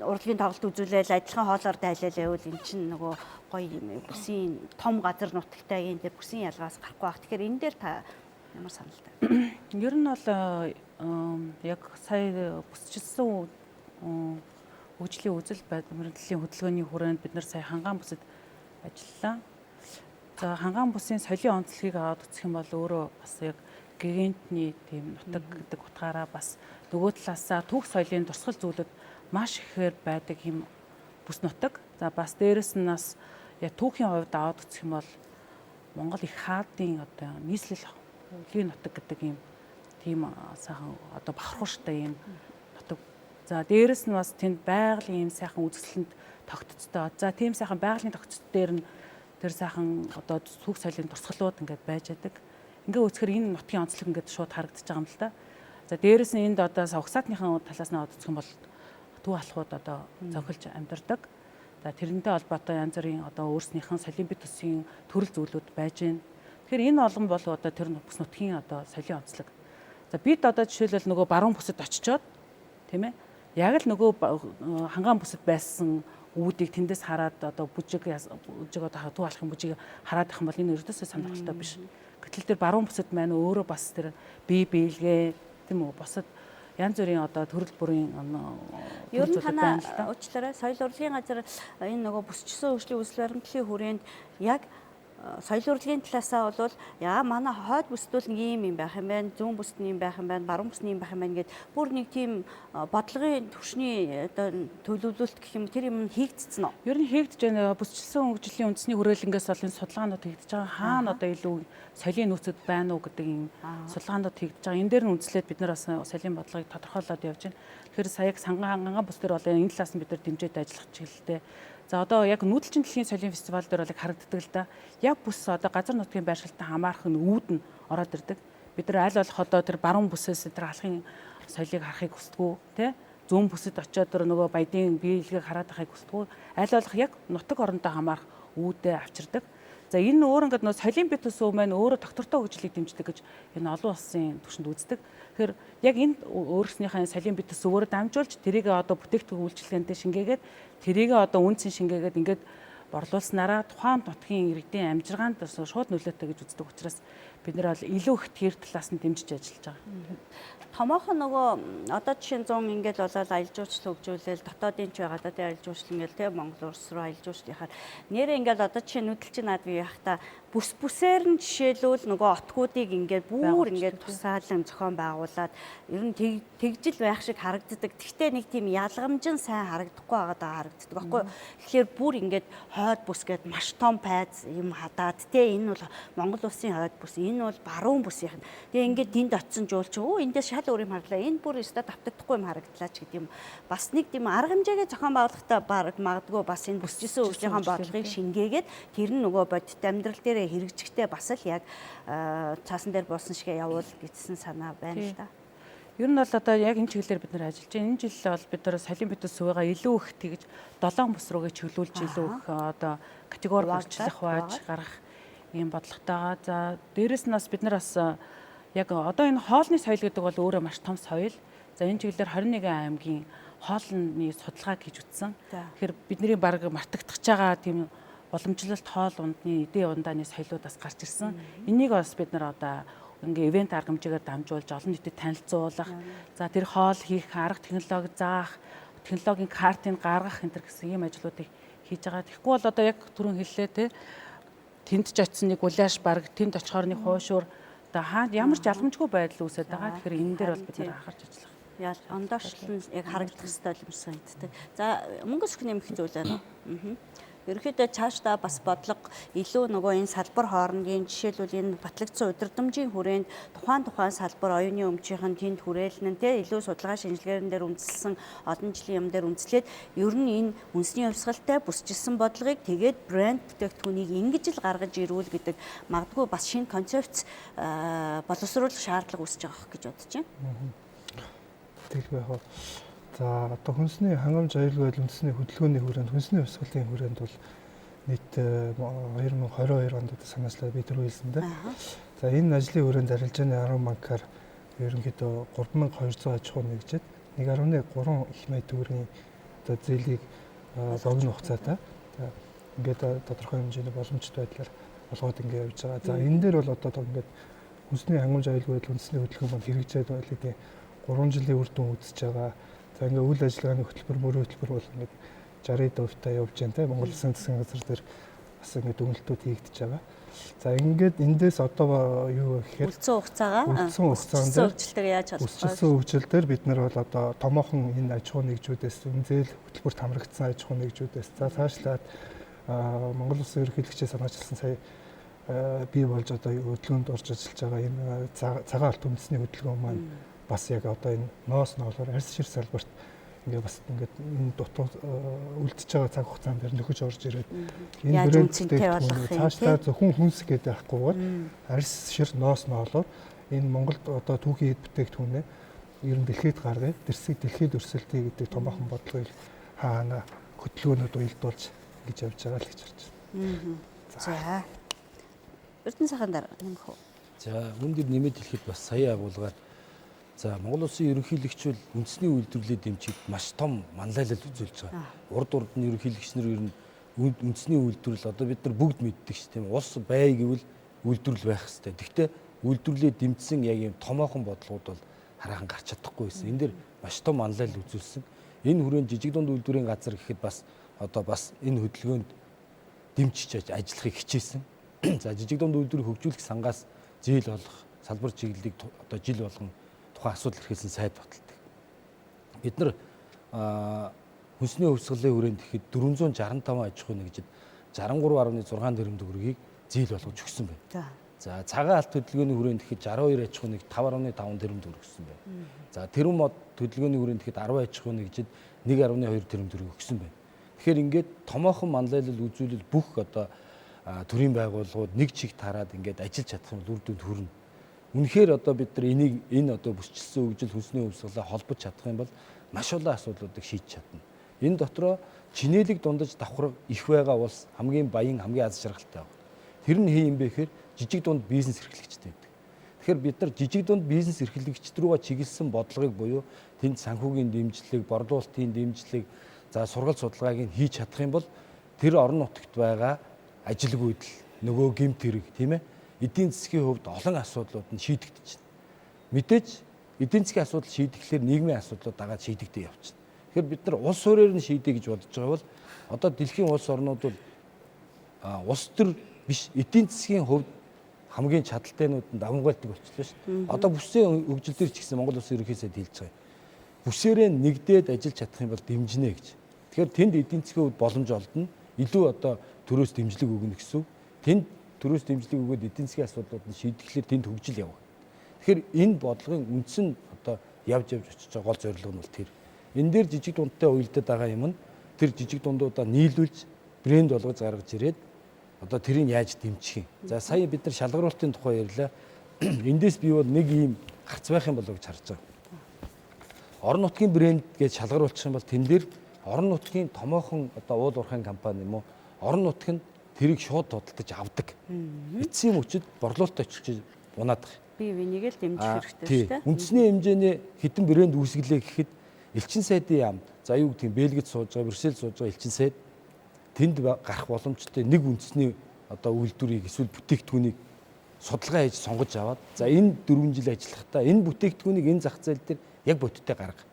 урлагийн тоглолт үзүүлээл адилхан хоолоор дайлал байвал эн чинь нөгөө гоё юм бүсийн том газар нутагтай энэ дээр бүсийн ялгаас гарахгүй байх. Тэгэхээр энэ дээр та ямар саналтай? Ер нь бол яг сая бүсчилсэн хөгжлийн үзэл баримтлалын хөдөлгөөний хүрээнд бид нар сая хангаан бүсэд ажиллалаа. За хангаан бүсийн соёлын онцлогийг аваад үзэх юм бол өөрөө бас яг гигантны тийм нутаг гэдэг утгаараа бас нөгөө талаасаа түүх соёлын дурсгал зүйлүүд маш ихээр байдаг юм бүс нутаг. За бас дээрэс нь бас яг түүхийн хувьд аваад үзэх юм бол Монгол их хаадын одоо нийслэл өвлийн нутаг гэдэг юм тийм сайхан одоо бахархууштай юм нутаг. За дээрэс нь бас тэнд байгалийн юм сайхан үзэсгэлэнт тогтцтой. За тийм сайхан байгалийн тогтцол дээр нь тэр сайхан одоо түүх соёлын дурсгалууд ингээд байж байдаг. Ингээ үзэхээр энэ нутгийн онцлог ингээд шууд харагдаж байгаа юм л да. За дээрэс нь энд одоо угсаатныхан талаас нь аваад үзэх юм бол төв алхууд одоо зохилж амьдардаг. За тэрнтэй холбоотой янз бүрийн одоо өөрснийхэн соёлын бит төсвийн төрөл зүйлүүд байж байна. Тэгэхээр энэ олон бол одоо тэр бүс нутгийн одоо соёлын онцлог. За бид одоо жишээлбэл нөгөө баруун бүсэд очичоод тийм яг л нөгөө хангаан бүсэд байсан үүдийг тэндээс хараад одоо бүжиг одоо төв алхын бүжиг хараад байх юм бол энэ ердөөсөө сонирхолтой биш. Гэтэл тэр баруун бүсэд маань өөрөө бас тэр бие биелгээ тийм үү бусад янз бүрийн одоо төрөл бүрийн ер нь танаа уучлаарай соёл урлагийн газар энэ нөгөө бүсчсэн хөгжлийн үзэл баримтлалын хүрээнд яг соёл урлагийн талаасаа бол яа манай хойд бүсдүүл нэг юм юм байх юм байна, зүүн бүсд нь юм байх юм байна, баруун бүсд нь юм байх юм байна гэд бүр нэг тийм бодлогын түвшний одоо төлөвлөлт гэх юм тэр юм хийгдсэн үү? Ер нь хийгдэж байна. Бүсчилсэн хөгжлийн үндэсний хүрээлэнгээс бол энэ судалгаанууд хийгдэж байгаа. Хаана одоо илүү соёлын нөөцөд байна уу гэдэг юм судалгаанууд хийгдэж байгаа. Энэ дээр нь үндэслээд бид нар бас соёлын бодлогыг тодорхойлоод явж байна. Тэгэхээр саяг сангаан бүс дээр бол энэ талаас нь бид нар дэмжиж ажиллах чиглэлтэй. За одоо яг нүүдэлчин дэлхийн соёлын фестивал дээр бол харагддаг л да. Яг бүс одоо газар нутгийн байршилтай хамаарах нь үүд нь ороод ирдэг. Бид нар аль болох одоо тэр баруун бүсээс тэр алхын соёлыг харахыг хүсдэггүй тий. Зүүн бүсэд очиод тэр нөгөө баядын биелэгийг хараад байхыг хүсдэггүй. Аль болох яг нутаг оронтой хамаарах үүдээ авчирдаг. За энэ өөр ингээд нөгөө соёлын бит төсөв маань өөрөө доктортой хөгжлийг дэмждэг гэж энэ олон улсын түвшинд үздэг. Тэгэхээр яг энэ өөрснийхээ соёлын бит төсөвөөр дамжуулж тэрийг одоо бүтээгдэхүүн үйлчилгээндээ шингээгээд тэрийг одоо үнцэн шингээгээд ингээд борлуулснараа тухайн нутгийн иргэдийн амжиргаанд шууд нөлөөтэй гэж үздэг учраас бид нэр бол илүү их тэр талаас нь дэмжиж ажиллаж байгаа. Томоохон нөгөө одоо жишээ нь 100 ингээд болоод аялал жуулчлал хөгжүүлээл дотоодын ч байгаа да тий аялал жуулчлал ингээд тий Монгол улс руу аялал жуулчлал яхаар нэрээ ингээд одоо жишээ нүүдэлчин над бие яхта бүс бүсээр нь жишээлбэл нөгөө отгуудыг ингээд бүр ингээд тусаалан зохион байгуулад ер нь тэгжил байх шиг харагддаг. Гэхдээ нэг тийм ялгамжин сайн харагдахгүй байгаа даа харагддаг байхгүй. Тэгэхээр бүр ингээд хойд бүс гээд маш том пайз юм хадаад тий энэ бол Монгол улсын хойд бүс, энэ бол баруун бүсийнх нь. Тэгээ ингээд тэнд очисон жуулч өө эндээс шал өөр юм харагдлаа. Энэ бүр өстой давтагдахгүй юм харагдлаа ч гэдэг юм. Бас нэг тийм арга хэмжээгээ зохион байгуулахдаа баг магадгүй бас энэ бүсчсэн хөгжлийнхаа бодлогыг шингээгээд тэр нь нөгөө бодит амьдрал дээр хэрэгжихтэй бас л яг цаасан дээр буусан шигэ явуул гэсэн санаа байна л да. Ер нь бол одоо яг энэ чиглэлээр бид нар ажиллаж байна. Энэ жил бол бид нар соёлын бит төсвөөгөө илүү их тэгж 7 бүс рүүгээ чиглүүлж илүү их одоо категори бүрчлэх хувааж гаргах ийм бодлоготойгоо. За дээрэс нь бас бид нар бас яг одоо энэ хоолны соёл гэдэг бол өөрөө маш том соёл. За энэ чиглэлээр 21 аймгийн хоолны судалгааг хийж үтсэн. Тэгэхээр бидний баг мартагдах байгаа тийм уламжлалт хоол ундны эдийн ундааны соёлууд бас гарч ирсэн. Энийг бас бид нар одоо ингээ ивент арга хэмжээгээр дамжуулж олон нийтэд танилцуулах, за тэр хоол хийх арга технологи заах, технологийн картыг гаргах энэ төр гэсэн ийм ажлуудыг хийж байгаа. Тэгэхгүй бол одоо яг түрүүн хэллээ те тэнд ч очисон нэг гуляш баг, тэнд очихоор нэг хуушуур, Одоо хаа ямар ч ялгамжгүй байдал үүсээд байгаа. Тэгэхээр энэ дээр бол бид нэр анхаарч ажиллах. Ял ондоошлол нь яг харагдах ёстой юм санагддаг. За мөнгө өсөх нэмэх зүйл байна уу? Ерөнхийдөө цаашдаа бас бодлого илүү нөгөө энэ салбар хоорондын жишээлбэл энэ батлагдсан удирдамжийн хүрээнд тухайн салбар оюуны өмчийнх нь тэнд хүрээлэн нь илүү судалгаа шинжилгээнд дээр үндэслэн олон жилийн юм дээр үндэслээд ер нь энэ үндэсний хувьсгалтай бүсчилсэн бодлогыг тэгээд брэнд бүтээгдэхүүнийг ингэж л гаргаж ирүүл гэдэг магадгүй бас шинэ концепц боловсруулах шаардлага үүсэж байгаа гэж бодож байна. Тэгэлгүй яг. За одоо хүнсний хангамж аюулгүй байдал үндэсний хөдөлгөөний хүрээнд хүнсний хувьсгалын хүрээнд бол нийт 2022 онд одоо санаачлаад би түрүү хэлсэн дээ. За энэ ажлын хүрээнд арилжааны 10 банкар ерөнхийдөө 3200 аж ахуй нэгжээд 1.3 их мая төгрөгийн одоо зээлийг богино хугацаатай ингээд тодорхой хэмжээний боломжтой байдлаар олгоод ингээд явж байгаа. За энэ дээр бол одоо ингээд хүнсний хангамж аюулгүй байдал үндэсний хөдөлгөөн маань хэрэгжээд байлээ. 3 жилийн үр дүн үзэж байгаа. За ингээ үйл ажиллагааны хөтөлбөр, мөрийн хөтөлбөр бол ингээд 60% та явж байна те. Монгол Улсын засгийн газар дээр бас ингээд дүгнэлтүүд хийгдэж байгаа. За ингээд эндээс одоо юу гэхээр үлдсэн хугацаагаа хөгжилтэйг яаж холбох вэ? Бүсчилсэн хөгжил дээр бид нар бол одоо томоохон энэ аж ахуй нэгжүүдээс энэ зээл хөтөлбөрт хамрагдсан аж ахуй нэгжүүдээс за цаашлаад Монгол Улсын ерөнхийлөгчийн санаачлсан сая бий болж одоо хөдөлгөөнд орж ажиллаж байгаа энэ цагаан алт үндэсний хөдөлгөөн маань бас яг одоо энэ ноос ноолоор арьс шир салбарт ингээ бас ингээд энэ дутуу үлдчихэж байгаа цаг хугацаанд дээр нөхөж орж ирээд энэ брэнд цаашдаа зөвхөн хүнс гэдэг байхгүйгээр арьс шир ноос ноолоор энэ Монголд одоо түүхийн эд бүтээгдэхүүнээ ер нь дэлхийд гаргая, дэрсийг дэлхийд өрсөлдөе гэдэг томоохон бодлогыг хаана хөдөлгөөнүүд уялдуулж ингэж явж байгаа л гэж харж байна. За. Эрдэнэ сайхан дараа нэмэх үү? За үүн дээр нэмээд хэлэхэд бас сая агуулгаар за Монгол Улсын ерөнхийлөгч бол үндэсний үйлдвэрлэлийг дэмжиж маш том манлайлал үзүүлж байгаа. Урд урд нь ерөнхийлөгч нар ер нь үндэсний үйлдвэрлэл одоо бид нар бүгд мэддэг ш тийм улс бай гэвэл үйлдвэрлэл байх хэвээр. Гэхдээ үйлдвэрлэлээ дэмжсэн яг юм томоохон бодлогууд бол хараахан гарч чадахгүй байсан. Энэ дэр маш том манлайлал үзүүлсэн. Энэ хүрээнд жижиг дунд үйлдвэрийн газар гэхэд бас одоо бас энэ хөдөлгөөнд дэмжиж ажиллахыг хичээсэн. За жижиг дунд үйлдвэрийг хөгжүүлэх сангаас зээл олох салбар чиглэлийг одоо жил болгон тухайн асуудал эрхэлсэн сайд баталдаг. Бид нар хүнсний хувьсгалын хүрээнд гэхэд 465 аж ахуй нэгжид 63.6 тэрбум төгрөгийг зээл болгож өгсөн байна. За цагаан алт хөдөлгөөний хүрээнд гэхэд 62 аж ахуй нэг 5.5 тэрбум төгрөг өгсөн байна. За тэрбум мод хөдөлгөөний хүрээнд гэхэд 10 аж ахуй нэгжид 1.2 тэрбум төгрөг өгсөн байна. Тэгэхээр ингээд томоохон манлайлал үзүүлэл бүх одоо төрийн байгууллагууд нэг чиг тараад ингээд ажиллаж чадах юм бол үр дүнд хүрнэ. Үнэхээр одоо бид нар энийг энэ одоо бүсчилсэн хөгжил хүнсний хувьсгалаа холбож чадах юм бол маш олон асуудлуудыг шийдэж чадна. Энэ дотроо чинээлэг дундаж давхарга их байгаа улс хамгийн баян, хамгийн аз жаргалтай байна. Тэр нь хий юм бэ гэхээр жижиг дунд бизнес эрхлэгчтэй байдаг. Тэгэхээр бид нар жижиг дунд бизнес эрхлэгчд рүүгээ чиглэсэн бодлогыг буюу тэнд санхүүгийн дэмжлэг, борлуулалтын дэмжлэг, за сургалт судалгааг нь хийж чадах юм бол тэр орон нутагт байгаа ажилгүйдэл, нөгөө гэмт хэрэг тийм ээ эдийн засгийн хувьд олон асуудлууд нь шийдэгдэж байна. Мэдээж эдийн засгийн асуудал шийдэхлээр нийгмийн асуудлууд дагаад шийдэгдээ явчихна. Тэгэхээр бид нар улс суурьаар нь шийдэ гэж бодож байгаа бол одоо дэлхийн улс орнууд бол улс төр биш эдийн засгийн хувьд хамгийн чадалтайнууд нь давамгайлдаг болчихлоо шүү дээ. Одоо бүсийн хөгжил дээр ч гэсэн Монгол Улсын ерөнхий сайд хэлж байгаа юм. Бүсээрээ нэгдээд ажиллаж чадах юм бол дэмжинэ гэж. Тэгэхээр тэнд эдийн засгийн хувьд боломж олдно. Илүү одоо төрөөс дэмжлэг өгнө гэсэн. Тэнд төрөөс дэмжлэг өгөөд эдийн засгийн асуудлууд нь шийдэхлээр тэнд хөгжил явна. Тэгэхээр энэ бодлогын үндс нь одоо явж явж очиж байгаа гол зорилго нь бол тэр. Энэ дээр жижиг дундтай уялдаад байгаа юм нь тэр жижиг дундуудаа нийлүүлж брэнд болгож гаргаж ирээд одоо тэрийг яаж дэмжих юм. За сая бид нар шалгаруулалтын тухай ярьлаа. Эндээс би бол нэг ийм гарц байх юм болов гэж харж байгаа. Орон нутгийн брэнд гэж шалгаруулчих юм бол тэн дээр орон нутгийн томоохон одоо уул уурхайн компани юм уу орон нутг нь тэрийг шууд худалдаж авдаг. Эцсийн мөчид борлуулалт очиж унаад байгаа. Бие биенийг л дэмжих хэрэгтэй шүү дээ. Үндэсний хэмжээний хэдэн брэнд үүсгэлээ гэхэд элчин сайдын яам, за юу гэдгийг Бельгид сууж байгаа, Брюссельд сууж байгаа элчин сайд тэнд гарах боломжтой нэг үндэсний одоо үйлдвэрийг эсвэл бүтээгдэхүүнийг судалгаа хийж сонгож аваад за энэ 4 жил ажиллахдаа энэ бүтээгдэхүүнийг энэ зах зээл дээр яг бодиттой гарга.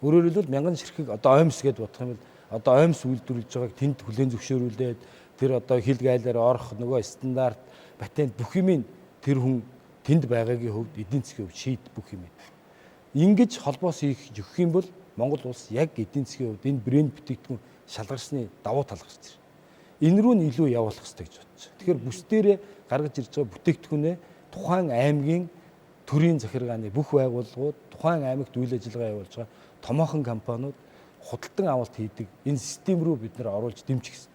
Өөрөөр хэлбэл мянган ширхэг одоо оймс гэдээ бодох юм бол одоо оймс үйлдвэрлэж байгааг тэнд хүлээн зөвшөөрүүлээд тэр одоо хил гайлаар орох нөгөө стандарт, патент бүх юмыг Тэр хүн тэнд байгаагийн хувьд эдийн засгийн хувьд шийд бүх юм. Ингэж холбоос хийх өгөх юм бол Монгол улс яг эдийн засгийн хувьд энэ брэнд бүтээгдэхүүн шалгарсны давуу тал гарч ирнэ. Энэ рүү нь илүү явуулах хэрэгтэй гэж бодож байна. Тэгэхээр бүс дээрээ гаргаж ирж байгаа бүтээгдэхүүнээ тухайн аймгийн төрийн захиргааны бүх байгууллагууд, тухайн аймагт үйл ажиллагаа явуулж байгаа томоохон компаниуд худалдан авалт хийдэг энэ систем рүү бид нар оруулж дэмжих хэрэгтэй.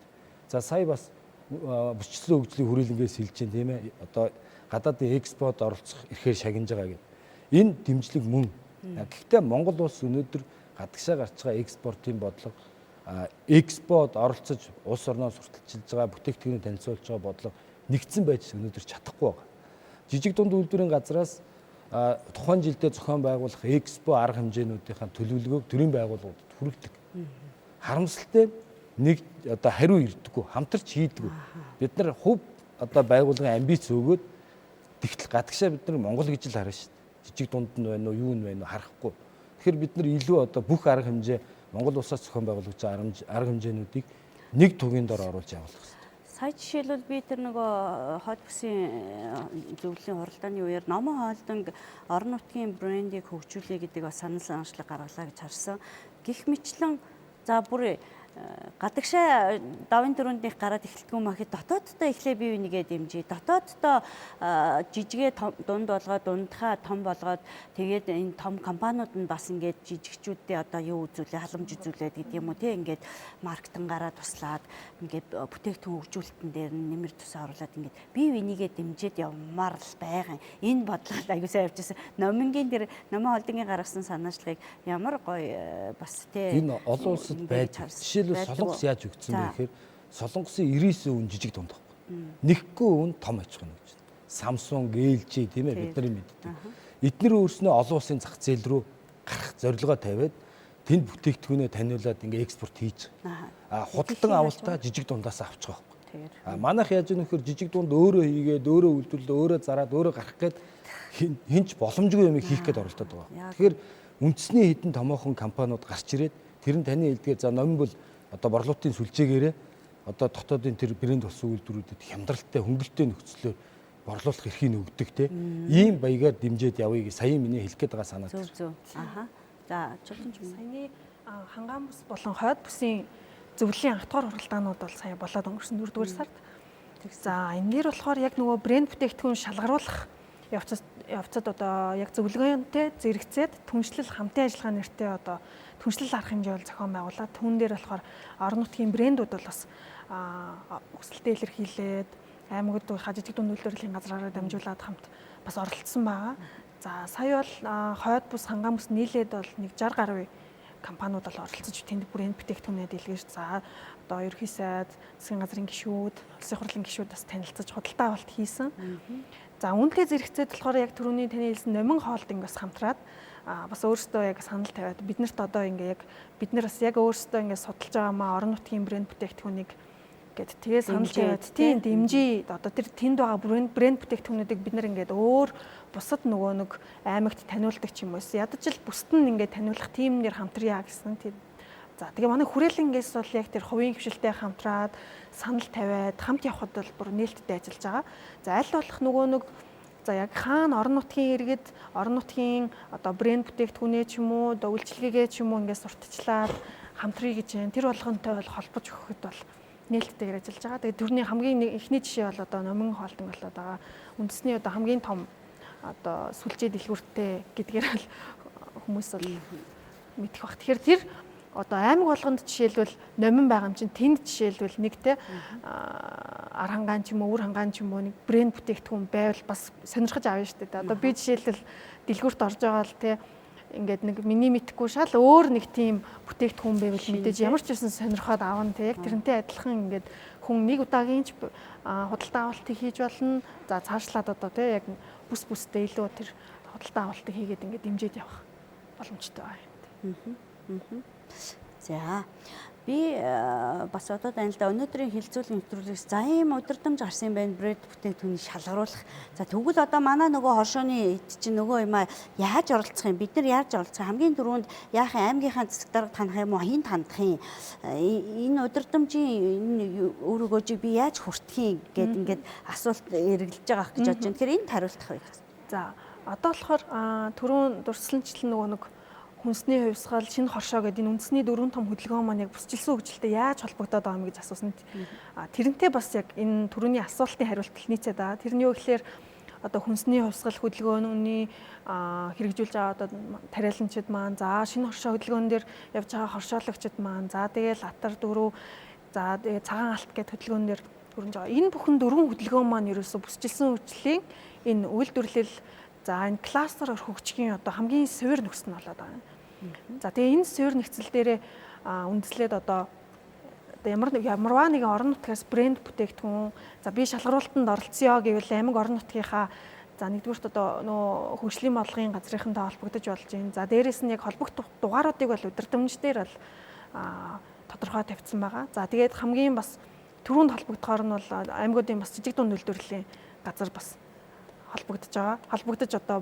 За сая бас бүсчлэн хөгжлийн хүрээлэнгээс хэлж чинь, тийм ээ, одоо гадаадын экспорт оролцох эрхээр шагнаж байгаа гэдэг. Энэ дэмжлэг мөн. Гэхдээ Монгол улс өнөөдөр гадагшаа гарч байгаа экспортын бодлого, экспорт оролцож улс орноо сурталчилж байгаа, бүтээгдэхүүнийг танилцуулж байгаа бодлого нэгдсэн байж өнөөдөр чадахгүй байгаа. Жижиг дунд үйлдвэрийн газраас тухайн жилдээ зохион байгуулах экспо арга хэмжээнүүдийн төлөвлөгөөг төрийн байгууллагуудад хүргэдэг. Харамсалтай нэг одоо хариу ирдэггүй, хамтарч хийдэггүй. Бид нар хувь одоо байгууллагын амбиц өгөөд тэгтэл гадагшаа бид нар Монгол гэж л харна шүү дээ. Жижиг дунд нь байна уу, юу нь байна уу харахгүй. Тэгэхээр бид нар илүү одоо бүх арга хэмжээ Монгол улсаас зохион байгуулагдж байгаа арга хэмжээнүүдийг нэг тугийн дор оруулж явуулах хэрэгтэй. Сая жишээлбэл би тэр нөгөө хот бүсийн зөвлөлийн хуралдааны үеэр Номон хоолдонг орон нутгийн брендийг хөгжүүлэе гэдэг бас санал санаачлаг гаргалаа гэж харсан. Гэх мэтлэн за бүр гадагшаа давын дөрөнднийх гараад эхэлтгүй махад дотооддоо эхлээ бие бинийгээ дэмжиж, дотооддоо жижигээ дунд болгоод, дундхаа том болгоод, тэгээд энэ том компаниуд нь бас ингээд жижигчүүддээ одоо юу үзүүлээ, халамж үзүүлээд гэдэг юм уу те, ингээд маркетингаараа туслаад, ингээд бүтээгдэхүүн хөгжүүлэлтэн дээр нь нэмэр тусаа оруулаад ингээд бие бинийгээ дэмжиж явмаар л байгаа. Энэ бодлого аягүй сайн явж байсан. Номингийн тэр Номон холдонгийн гаргасан санаачлагыг ямар гоё бас те. Энэ олон улсад байдаг. Жишээлбэл Солонгос яаж өгсөн бэ гэхээр Солонгосын 99% нь жижиг дунд байхгүй. Нэггүй үн том аж ахуйн гэж. Samsung, LG тийм ээ, бид нар мэддэг. Эднэр өөрснөө олон улсын зах зээл рүү гарах зорилгоо тавиад тэнд бүтээгдэхүүнээ таниулаад ингээ экспорт хийж байгаа. А худалдан авалтаа жижиг дундаас авчих байхгүй. А манайх яаж ийм нөхөр жижиг дунд өөрөө хийгээд, өөрөө үйлдвэрлээ, өөрөө зараад, өөрөө гарах гээд хинч боломжгүй юм хийх гээд оролдоод байгаа. Тэгэхээр үндэсний хэдэн томоохон компаниуд гарч ирээд тэр нь таны хэлдгээр за номин бол одоо борлуулалтын сүлжээгээрээ одоо дотоодын тэр брэнд болсон үйлдвэрүүдэд хямдралтай, хөнгөлөлттэй нөхцлөөр борлуулах эрхийг өгдөг те. Ийм баягаар дэмжиж явъя гэж сая миний хэлэх гээд байгаа санаа. Зөв зөв. Аха. За чулуун ч юм. Саяны хангаан бүс болон хойд бүсийн зөвлөлийн анх дугаар хуралдаанууд бол сая болоод өнгөрсөн 4-р сард. За энэ дээр болохоор яг нөгөө брэнд бүтээгдэхүүн шалгаруулах явцад одоо яг зөвлөгөөнтэй зэрэгцээд түншлэл хамтын ажиллагаа нэртэй одоо түншлэл арга хэмжээ бол зохион байгуулаад түүн дээр болохоор орон нутгийн брэндүүд бол бас өсөлтөө илэрхийлээд аймагуд жижиг дунд үйлдвэрлэлийн газраараа дамжуулаад хамт бас оролцсон байгаа. За сая бол хойд бүс, хангаан бүс нийлээд бол нэг 60 гаруй компаниуд бол оролцож тэнд брэнд бүтээгдэхүүнээ дэлгэж, за одоо ерөнхий сайд, засгийн газрын гишүүд, улсын хурлын гишүүд бас танилцаж худалдаа авалт хийсэн. За үүнтэй зэрэгцээд болохоор яг түрүүний таны хэлсэн Номин хоолдинг бас хамтраад бас өөрсдөө яг санал тавиад биднэрт одоо ингээ яг бид нар бас яг өөрсдөө ингээ судалж байгаа маа орон нутгийн брэнд бүтээгдэхүүнийг гэд тэгээ санал тавиад тийм дэмжиж одоо тэр тэнд байгаа брэнд бүтээгдэхүүнүүдийг бид нар ингээд өөр бусад нөгөө нэг аймагт таниулдаг ч юм уу ядаж л бусд нь ингээд таниулах тийм нэр хамтрая гэсэн. За тэгээ манай хүрээлэнгээс бол яг тэр хувийн хвшилтэй хамтраад санал тавиад хамт явхад бол бүр нээлттэй ажиллаж байгаа. За аль болох нөгөө нэг за яг хаана орон нутгийн иргэд, орон нутгийн одоо брэнд бүтээгдэхүүнээ ч юм уу, одоо үйлчилгээгээ ч юм уу ингээд сурталчлаад хамтрая гэж байна. Тэр болгонтой бол холбож өгөхөд бол нээлттэйгээр ажиллаж байгаа. Тэгээ тэрний хамгийн эхний жишээ бол одоо Номин хоолдон болоод байгаа. Үндэсний одоо хамгийн том одоо сүлжээ дэлгүүртэй гэдгээр л хүмүүс бол мэдэх бах. Тэгэхээр тэр одоо аймаг болгонд жишээлбэл номин байгаа юм чинь тэнд жишээлбэл нэг те ар хангаан ч юм уу, үр хангаан ч юм уу нэг брэнд бүтээгдэхүүн байвал бас сонирхож авна шүү дээ. Одоо би жишээлбэл дэлгүүрт орж байгаа л те ингээд нэг миний мэдхгүй шал өөр нэг тийм бүтээгдэхүүн байвал мэдээж ямар ч байсан сонирхоод авна те. Яг тэрнтэй адилхан ингээд хүн нэг удаагийн ч худалдаа авалтыг хийж болно. За цаашлаад одоо те яг бүс бүстэй илүү тэр худалдаа авалтыг хийгээд ингээд дэмжиж явах боломжтой байна. За би бас одоо байна л да, өнөөдрийн хэлцүүлэн нэвтрүүлгээс за ийм удирдамж гарсан юм байна, брэнд бүтээгдэхүүнийг шалгаруулах. За тэгвэл одоо манай нөгөө хоршооны эд чинь нөгөө юм яаж оролцох юм, бид нар яаж оролцох, хамгийн түрүүнд яах аймгийнхаа засаг дарга танах юм уу, хин тандах юм, энэ удирдамжийн энэ өөрөөгөө өгөөжийг би яаж хүртэх юм гэд ингээд асуулт эргэлдэж байгаа гэж бодож байна. Тэгэхээр энд хариултах вэ? За одоо болохоор түрүүн дурсалнчлан нөгөө нэг хүнсний хувьсгал, шинэ хоршоо гэдэг энэ үндэсний дөрвөн том хөдөлгөөн маань яг бүсчилсэн хөгжилтэй яаж холбогдоод байгаа юм гэж асуусан. Тэрнтэй бас яг энэ түрүүний асуултын хариулт нийцээд байгаа. Тэр нь юу гэхээр одоо хүнсний хувьсгал хөдөлгөөнүүний хэрэгжүүлж байгаа одоо тариаланчид маань, за шинэ хоршоо хөдөлгөөн дээр явж байгаа хоршоологчид маань, за тэгээл атар дөрөв, за тэгээ цагаан алт гэдэг хөдөлгөөн дээр хөрөнгө байгаа. Энэ бүхэн дөрвөн хөдөлгөөн маань ерөөсө бүсчилсэн хөгжлийн энэ үйлдвэрлэл, за энэ кластер хөгжихийн одоо хамгийн суурь нөхцөл нь болоод байгаа юм. За тэгээ энэ суурь нөхцөл дээрээ үндэслээд одоо ямарваа нэгэн орон нутгаас брэнд бүтээгдэхүүн, за би шалгаруултанд оролцъё гэвэл аймаг орон нутгийнхаа за нэгдүгüрт одоо нөө хөгжлийн бодлогын газрынхантай холбогдож болж байна. За дээрээс нь яг холбогдох дугааруудыг бол удирдамж дээр бол тодорхой тавьсан байгаа. За тэгээд хамгийн бас түрүүнд холбогдохоор нь бол аймагуудын бас жижиг дунд үйлдвэрлэлийн газар бас холбогдож байгаа. Холбогдож одоо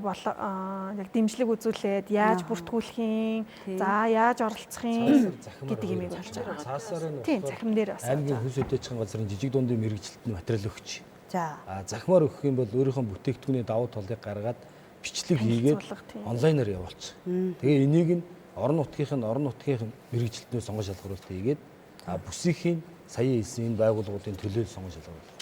яг дэмжлэг үзүүлээд яаж бүртгүүлэх юм, за яаж оролцох юм гэдэг юмыг болж байгаа. Цаасаар нь тийм захим дээр бас аймгийн хөлс өдөөчийн газрын жижиг дундын мэргэжилтэнд материал өгч. За. Захимаар өгөх юм бол өөрийнхөө бүтээгдэхүүний давуу талыг гаргаад бичлэг хийгээд онлайнаар явуулчих. Тэгээ энийг нь орон нутгийн мэргэжилтнээс сонгон шалгаруулалт хийгээд бүсийнхийг сая хэлсэн энэ байгууллагуудын төлөө сонгон шалгаруулах.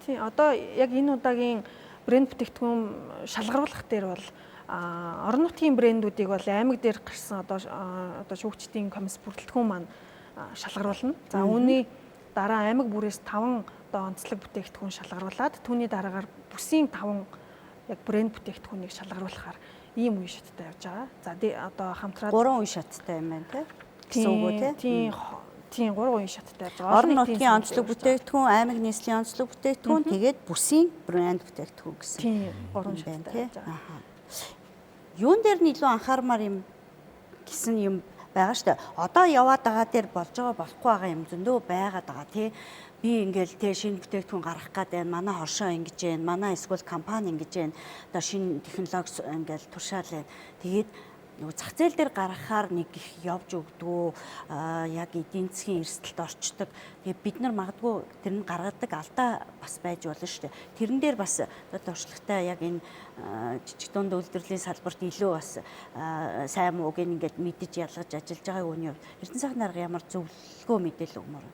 Тийм одоо яг энэ удаагийн брэнд бүтээгдэхүүн шалгаруулах дээр бол орон нутгийн брэндүүдийг бол аймаг дээр гарсан одоо шүүгчдийн комисс бүрэлдэхүүн маань шалгаруулна. За үүний дараа аймаг бүрээс 5 одоо онцлог бүтээгдэхүүн шалгаруулад түүний дараагаар бүсийн 5 яг брэнд бүтээгдэхүүнийг шалгаруулахаар ийм үе шаттай явж байгаа. За одоо хамтраад 3 үе шаттай юм байна тий. Гэсэн үг үү тий? Тийм 3 үе шаттай явж байгаа. Орон нутгийн онцлог бүтээгдэхүүн, аймаг нийслэлийн онцлог бүтээгдэхүүн, тэгээд бүсийн брэнд бүтээгдэхүүн гэсэн. Тийм 3 шаттай явж байгаа. Юун дээр нь илүү анхаармаар юм гэсэн юм байгаа шүү дээ. Одоо яваад байгаа дээр болж байгаа болохгүй байгаа юм зөндөө байгаад байгаа тий. Би ингээл тий шинэ бүтээгдэхүүн гаргах гээд байна. Манай хоршоо ингэж байна. Манай эсвэл компани ингэж байна. Одоо шинэ технологи ингээл туршаал байна. Тэгээд нөгөө зах зээл дээр гаргахаар нэг их явж өгдгөө, яг эдийн засгийн эрсдэлд орчдөг. Тэгээд бид нар магадгүй тэр нь гаргадаг алдаа бас байж болно шүү дээ. Тэрэн дээр бас туршлагатай яг энэ жижиг дунд үйлдвэрлэлийн салбарт илүү бас сайн мууг ингээд мэдэж ялгаж ажиллаж байгаа үний хувьд Эрдэнэ сайхан дарга ямар зөвлөгөө мэдээлэл өгмөр вэ?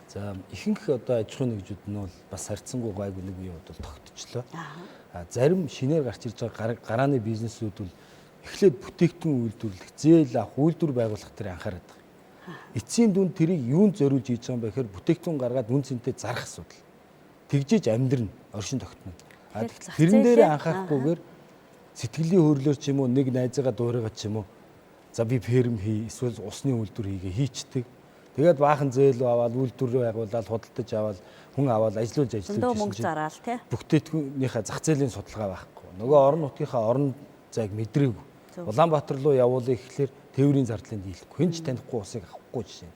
За ихэнх одоо аж ахуйн нэгжүүд нь бол бас харьцангуй гайгүй нэг үе бол тогтчлоо. Зарим шинээр гарч ирж байгаа гарааны бизнесүүд бол эхлээд бүтээгдэхүүн үйлдвэрлэх, зээл авах, үйлдвэр байгуулах дээр анхаарат байгаа. Эцсийн дүнд тэрийг юунд зориулж хийж байгаа юм бэ гэхээр бүтээгдэхүүн гаргаад үн цэнтэй зарах асуудал. Тэгжээж амьдрна, оршин тогтно. Тэрэн дээр анхаарахгүйгээр сэтгэлийн хөдлөлөөр ч юм уу, нэг найзыгаа дуурайгаа ч юм уу, за би ферм хий, эсвэл усны үйлдвэр хийгээ хийчдэг. Тэгээд баахан зээл аваад үйлдвэр байгуулаад худалдаж аваад хүн аваад ажиллуулж ажиллаж мөнгө зараал тий. Бүтээгдэхүүнийхээ зах зээлийн судалгаа байхгүй. Нөгөө орон нутгийнхаа орон зайг мэдрээгүй. Улаанбаатар руу явуулъя гэхлээр тээврийн зардлын дийлэхгүй, хэн ч танихгүй усыг авахгүй жишээ.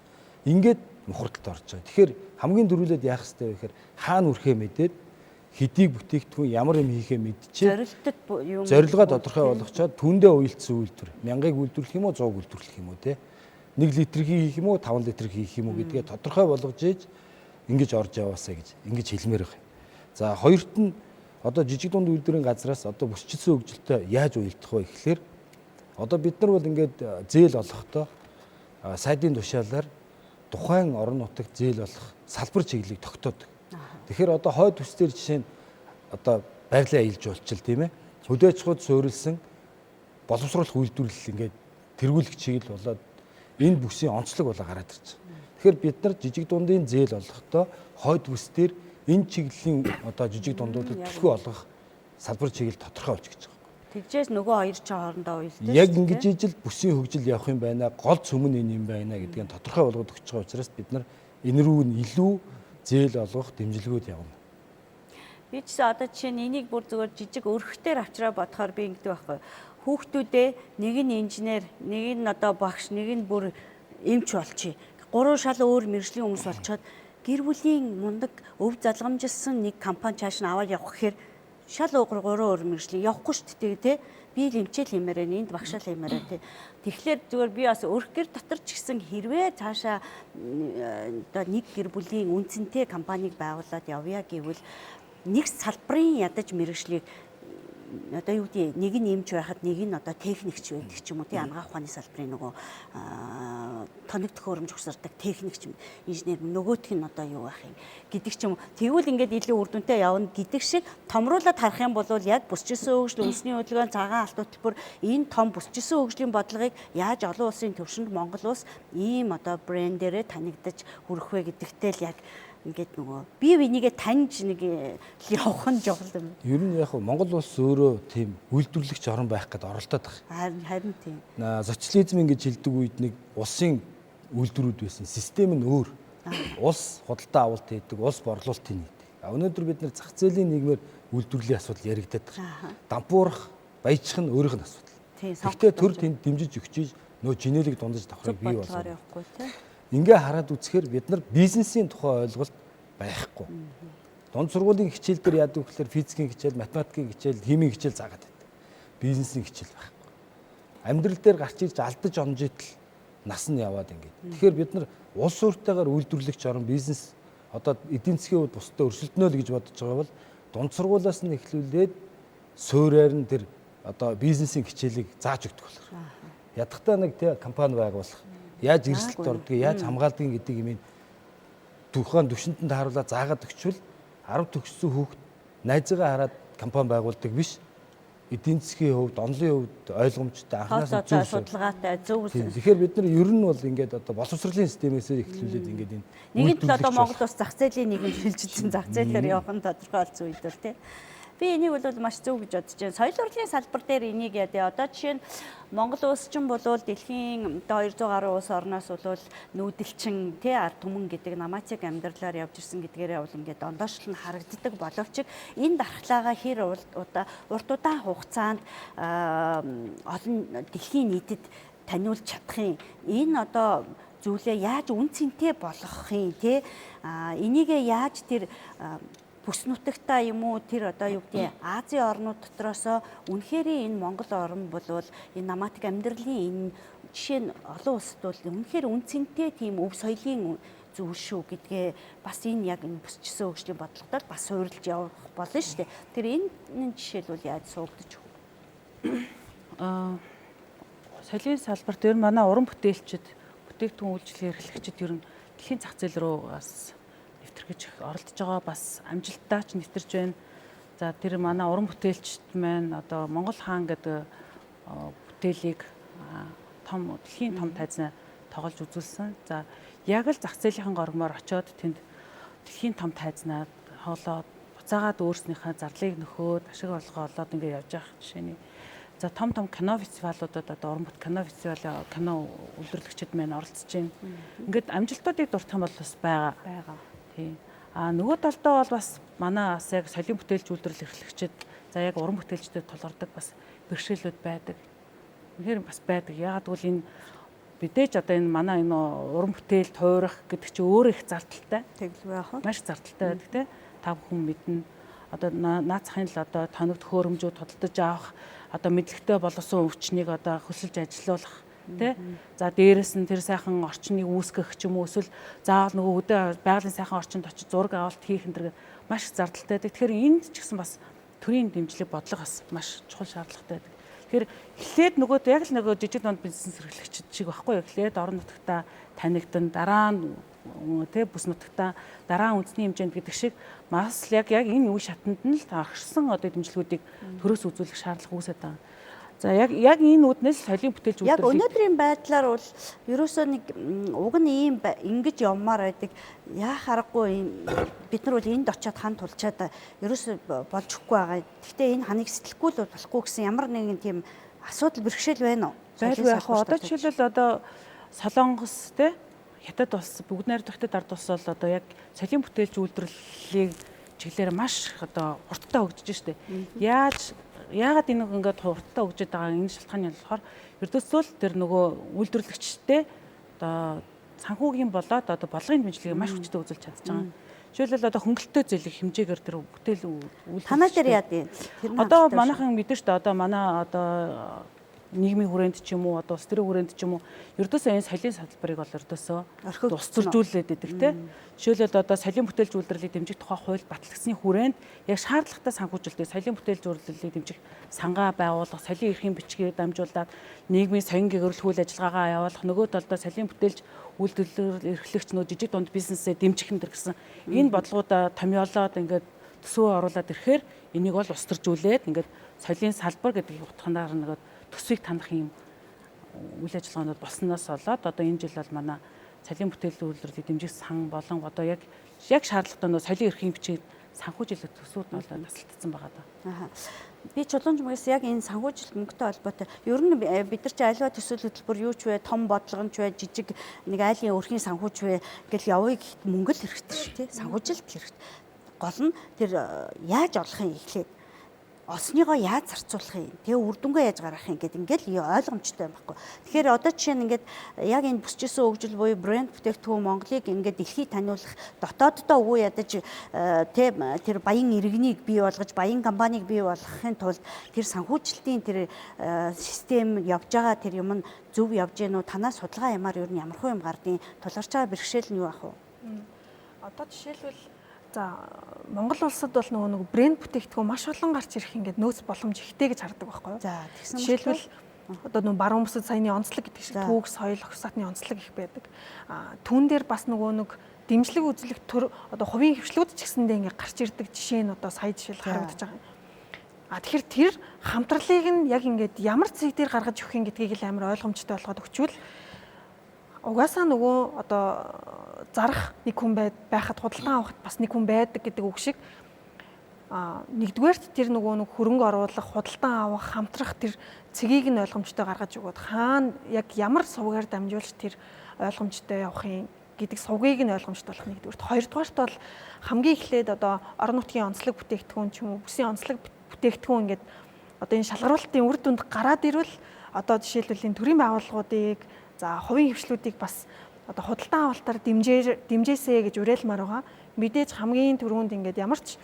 Ингээд мухардалд орж байгаа. Тэгэхээр хамгийн дөрүүлээд яах ёстой вэ гэхээр хаана үрхээ мэдээд хэдийг бүтээгдэхүүн ямар юм хийхээ мэдчихээ. Зорилтод юм зорилгоо тодорхой болгочоод түндээ уялдсан үйлдвэр. 1000-ыг үйлдвэрлэх юм уу, 100-г үйлдвэрлэх юм уу те. 1 литр хийх юм уу, 5 литр хийх юм уу гэдгээ тодорхой болгож ээж ингэж орж яваасаа гэж ингэж хэлмээр байна. За хоёрт нь одоо жижиг дунд үйлдвэрийн газраас одоо бүсчилсэн хөгжилтэй яаж уялдах вэ гэхлээр одоо бид нар бол ингээд зээл олохдоо сайдын тушаалаар тухайн орон нутагт зээл олох салбар чиглэлийг тогтоодог. Тэгэхээр одоо хойд төс дээр жишээ нь одоо байрлалын аялал жуулчлал тийм ээ. Хөдөө аж ахуйд суурилсан боловсруулах үйлдвэрлэл ингээд тэргүүлэх чиглэл болоод энэ бүсийн онцлог болоо гараад ирж байгаа. Тэгэхээр бид нар жижиг дундын зээл олохдоо хойд бүс дээр энэ чиглэлийн одоо жижиг дундуудад түлхүү олгох салбар чиглэл тодорхой болчих гэж байгаа. Тэгжээс нөгөө хоёр ч хоорондоо уялдаж. Яг ингэж ижил бүсийн хөгжил явах юм байна, гол цөм нь энэ юм байна гэдгийг тодорхой болгоод өгч байгаа учраас бид нар энэ рүү нь илүү зээл олгох дэмжлэгүүд явна. Би ч гэсэн одоо жишээ нь энийг бүр зүгээр жижиг өрхтөр авчраа бодохоор би ингэдэг байхгүй. Хүүхдүүдээ нэг нь инженер, нэг нь одоо багш, нэг нь бүр эмч болчих. Гурван шал өөр мэргэжлийн хүмүүс болчоод гэр бүлийн мундаг өв залгамжилсан нэг компани чааш нь аваад явах гэхээр шал гурван өөр мэргэжлийн явахгүй шүү дээ тий. Би л эмчээл хиймээр байна, энд багшаал хиймээр байна тий. Тэгэхээр зүгээр би бас өрх гэр дотор ч гэсэн хэрвээ цаашаа одоо нэг гэр бүлийн үнцэнтэй компанийг байгуулад явъя гэвэл нэг салбарын ядаж мэрэгжлийг одоо юу гэдэг нэг нь эмч байхад нэг нь одоо техникч байдаг ч юм уу тий, анагаах ухааны салбарын нөгөө тоног төхөөрөмж өгсөрдөг техникч инженер, нөгөөх нь одоо юу байх юм гэдэг ч юм уу. Тэгвэл ингээд илүү үр дүнтэй явна гэдэг шиг томруулаад харах юм бол яг бүсчсэн хөгжил, үндэсний хөдөлгөөн, цагаан алт хөтөлбөр энэ том бүсчсэн хөгжлийн бодлогыг яаж олон улсын төвшөнд Монгол улс ийм одоо брендэрээ танигдаж хүрэх вэ гэдэгтэй л яг ингээд нөгөө бие бинийгээ таньж нэг явах нь жохол юм. Ер нь яг Монгол улс өөрөө тийм үйлдвэрлэгч орн байх гэдээ оролдоод байгаа. Харин тийм. Социализм ингэж хэлдэг үед нэг улсын үйлдвэрүүд байсан. Систем нь өөр. Улс худалдаа авалт хийдэг, улс борлуулалт хийдэг. Өнөөдөр бид нар зах зээлийн нийгмээр үйлдвэрлэлийн асуудал яригдаад байгаа. Дампуурах, баяжих нь өөрийнх нь асуудал. Гэхдээ төр тэнд дэмжиж өгчиж нөө жинээлэг дундаж давхрыг бий болгох. Ингээ хараад үзэхээр бид нар бизнесийн тухай ойлголт байхгүй. Дунд сургуулийн хичээл дээр яадаг гэхээр физикийн хичээл, математикийн хичээл, химийн хичээл заагаад байдаг. Бизнесийн хичээл байхгүй. Амьдрал дээр гарч ирж алдаж онжитл нас нь яваад ингээд. Тэгэхээр бид нар улс өөртөөгөр үйлдвэрлэгч орон бизнес одоо эдийн засгийн хувьд бусдад өрсөлдөнө л гэж бодож байгаа бол дунд сургуулиас нь эхлүүлээд суурьаар нь тэр одоо бизнесийн хичээлийг зааж өгдөг болохоор. Ядахтаа нэг тий компани байгуулах, яаж эрсдэлд ордгийг, яаж хамгаалдгийг гэдэг юм тухайн төвшөнд нь тааруулаад заагаад өгчвөл 10 төгссөн хүүхэд найзыгаа хараад компани байгуулдаг биш. Эдийн засгийн хувьд, онлын хувьд ойлгомжтой, анханаас нь зөв судалгаатай, зөв. Тэгэхээр бид нар ер нь бол ингээд одоо боловсролын системээс эхлүүлээд ингээд энэ нэгэнт л одоо Монгол улс зах зээлийн нийгэм шилжижсэн, зах зээлээр явах нь тодорхой болсон үед бол тий. Би энийг бол маш зөв гэж бодож байна. Соёл урлагийн салбар дээр энийг яа. Одоо жишээ нь Монгол улс чинь бол дэлхийн одоо 200 гаруй улс орноос бол нүүдэлчин тий ард түмэн гэдэг наматик амьдралаар явж ирсэн гэдгээрээ бол ингээд ондоошлол нь харагддаг боловч энэ дархлаагаа хэр урт удаан хугацаанд олон дэлхийн нийтэд таниулж чадах юм. Энэ одоо зүйлээ яаж үн цэнтэй болгох юм тий энийгээ яаж тэр бүс нутагтаа юм уу тэр одоо юу гэдэг Азийн орнууд дотроосоо үнэхээр энэ Монгол орн болвол энэ наматик амьдралын энэ жишээ нь олон улсад бол үнэхээр үн цэнтэй тийм өв соёлын зүйл шүү гэдгээ бас энэ яг энэ бүсчсэн хөгжлийн бодлогодоо бас суурилж явах болно шүү дээ. Тэр энэ жишээлбэл яаж суугдаж вэ? Соёлын салбарт ер нь манай уран бүтээлчид, бүтээгдэхүүн үйлчилгээ эрхлэгчид ер нь дэлхийн зах зээл рүү бас нэвтрэх оролдож байгаа, бас амжилттай ч нэвтэрч байна. За тэр манай уран бүтээлчд маань одоо Монгол хаан гэдэг бүтээлийг том дэлхийн том тайзнаа тоглож үзүүлсэн. За яг л зах зээлийн горгомоор очиод тэнд дэлхийн том тайзнаа хоолоод буцаагаад өөрснийхээ зарлыг нөхөөд ашиг орлогоо олоод ингээд явж байгаа жишээний. За том том кино фестивалуудад одоо уран бүт кино фестивал кино үйлдвэрлэгчид маань оролцож байна. Ингээд амжилтуудыг дуртах юм бол бас байгаа. Тийм. А нөгөө талдаа бол бас манай бас яг соёлын бүтээлч үйлдвэрлэл эрхлэгчид за яг уран бүтээлчдэд тулгардаг бас бэрхшээлүүд байдаг. Үнэхээр бас байдаг. Яагаад гэвэл энэ мэдээж одоо энэ манай энэ уран бүтээл тойрох гэдэг чинь өөр их зардалтай. Тэглгүй яах вэ? Маш зардалтай байдаг те. Та бүхэн мэднэ. Одоо наад захын л одоо тоног төхөөрөмжүүд худалдаж авах, одоо мэдлэгтэй боловсон өвчнийг одоо хөсөлж ажилуулах тэ. За дээрэс нь тэр сайхан орчныг үүсгэх ч юм уу эсвэл заавал нөгөө хөдөө байгалийн сайхан орчинд очиж зураг авалт хийх энэ төр маш зардалтай байдаг. Тэгэхээр энд ч гэсэн бас төрийн дэмжлэг бодлого бас маш чухал шаардлагатай байдаг. Тэгэхээр эхлээд нөгөө яг л нөгөө жижиг дунд бизнес эрхлэгчид шиг байхгүй юу? Эхлээд орон нутагтаа танигдан, дараа нь тэ бүс нутагтаа, дараа нь үндэсний хэмжээнд гэдэг шиг бас яг энэ үе шатанд нь л орхисон одоо дэмжлэгүүдийг төрөөс үзүүлэх шаардлага үүсээд байгаа. За яг энэ үүднээс соёлын бүтээлч үйлдвэрлэл. Яг өнөөдрийн байдлаар бол ерөөсөө нэг уг нь ийм ингэж явмаар байдаг. Яах аргагүй бид нар бол энд очиод хан тулчаад ерөөсөө болж өгөхгүй байгаа. Гэхдээ энэ ханыг сэтгэлгүй л болохгүй гэсэн ямар нэгэн тийм асуудал бэрхшээл байна уу? Байлгүй яг одоо жишээлбэл одоо Солонгос те Хятад улс бүгд найрамдах Хятад ард улс бол одоо яг соёлын бүтээлч үйлдвэрлэлийг чиглэлээр маш одоо хурдтай хөгжиж штэ. Яагаад энэ ингээд хурдтай хөгжиж байгаа энэ шалтгааны болохоор ердөөсөө л тэр нөгөө үйлдвэрлэгчтэй одоо санхүүгийн болоод одоо бодлогын дэмжлэгийг маш хүчтэй үзүүлж чадж байгаа. Жишээлбэл одоо хөнгөлөлттэй зүйлийг хэмжээгээр тэр бүтээл үйлдвэрлэж. Танаа дээр яа дий? Одоо манайхан мэдэн шүү дээ. Одоо манай одоо нийгмийн хүрээнд ч юм уу, одоо улс төрийн хүрээнд ч юм уу, ердөөсөө энэ соёлын салбарыг бол ердөөсөө тус төржүүлээд байдаг те. Жишээлбэл одоо соёлын бүтээлч үйлдвэрлэлийг дэмжих тухай хууль батлагдсаны хүрээнд яг шаардлагатай санхүүжилтийг соёлын бүтээлч үйлдвэрлэлийг дэмжих сангаа байгуулах, соёлын эрхийн бичгийг дамжуулаад нийгмийн соён гэгэрэл үйл ажиллагаагаа явуулах, нөгөө талдаа соёлын бүтээлч үйлдвэрлэл эрхлэгч нөө жижиг дунд бизнесээ дэмжих энэ гэсэн энэ бодлогоудаа томьёолоод ингээд төсвөө оруулаад ирэхээр энийг бол улс төржүүлээд ингээд соёлын салбар гэдэг утганаар нөгөө төсвийг танах юм үйл ажиллагаанууд болсноос болоод одоо энэ жил бол манай соёлын бүтээл үйлдвэрлэлийг дэмжих сан болон одоо яг шаардлагатай нөө соёлын эрхийн бичгийг санхүүжилт төсвүүд нь бол тасалдсан байгаа даа. Аа. Би чулуунж мэгс яг энэ санхүүжилт мөнгөтэй холбоотой. Ер нь бид нар чи альва төсөл хөтөлбөр юу ч вэ, том бодлого нь ч вэ, жижиг нэг айлын өрхийн санхүүч вэ гэл явъя гэхэд мөнгө л хэрэгтэй шүү дээ. Санхүүжилт л хэрэгтэй. Гол нь тэр яаж олох юм эхлээд олсныгоо яаж зарцуулах юм, тэгээ үр дүнгээ яаж гаргах юм гэдэг ингээл ойлгомжтой юм байхгүй. Тэгэхээр одоо жишээ нь ингээд яг энэ бүсчсэн хөгжил буюу брэнд бүтээгдэхүүн Монголыг ингээд дэлхийд таниулах дотооддоо үгүй ядаж тэ тэр баян иргэнийг бий болгож, баян компанийг бий болгохын тулд тэр санхүүжилтийн тэр систем явж байгаа тэр юм нь зөв явж гэнэ үү? Танаа судалгаа ямаар ер нь ямархуу юм гардыг тулгарч байгаа бэрхшээл нь юу ах вэ? Одоо жишээлбэл за Монгол улсад бол нөгөө нэг брэнд бүтээгдэхүүн маш олон гарч ирэх ингээд нөөц боломж ихтэй гэж хардаг байхгүй юу? За тэгсэн жишээлбэл одоо нөгөө баруун бүсэд саяны онцлог гэдэг шиг түүх, соёл, охид сатны онцлог их байдаг. А түүн дээр бас нөгөө нэг дэмжлэг үзүүлэх төр одоо хувийн хвшлүүд ч гэсэндээ ингээд гарч ирдэг жишээ нь одоо сая жишээл харагдаж байгаа юм. А тэгэхээр тэр хамтралыг нь яг ингээд ямар цэг дээр гаргаж өгөх юм гэдгийг л амар ойлгомжтой болгоод өгчвөл угаасаа нөгөө одоо зарах нэг хүн байхад худалдан авахд бас нэг хүн байдаг гэдэг үг шиг нэгдүгээрт тэр нөгөө нэг хөрөнгө оруулах, худалдан авах, хамтрах тэр цэгийг нь ойлгомжтой гаргаж өгөөд хаана яг ямар сувгаар дамжуулж тэр ойлгомжтой явах юм гэдэг сувгийг нь ойлгомжтой болох нэгдүгээрт. Хоёрдугаарт бол хамгийн эхлээд одоо орон нутгийн онцлог бүтээгдэхүүн ч юм уу бүсийн онцлог бүтээгдэхүүн ингээд одоо энэ шалгаруулалтын үр дүнд гараад ирвэл одоо жишээлбэл энэ төрийн байгууллагуудыг за хувийн хвшлүүдийг бас одоо худалдан авалтаар дэмжээсэй гэж уриалмаар байгаа. Мэдээж хамгийн түрүүнд ингээд ямар ч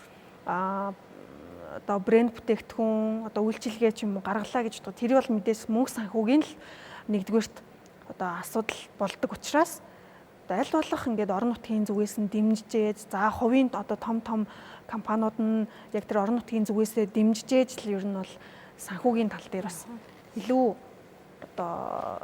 одоо брэнд бүтээгдэхүүн одоо үйлчилгээ ч юм уу гаргалаа гэж бодох. Тэр бол мэдээж мөнгө санхүүгийн л нэгдүгээрт одоо асуудал болдог учраас одоо аль болох ингээд орон нутгийн зүгээс нь дэмжижээж, за хувийн одоо том том компаниуд нь яг тэр орон нутгийн зүгээсээ дэмжижээж л ер нь бол санхүүгийн тал дээр бас илүү одоо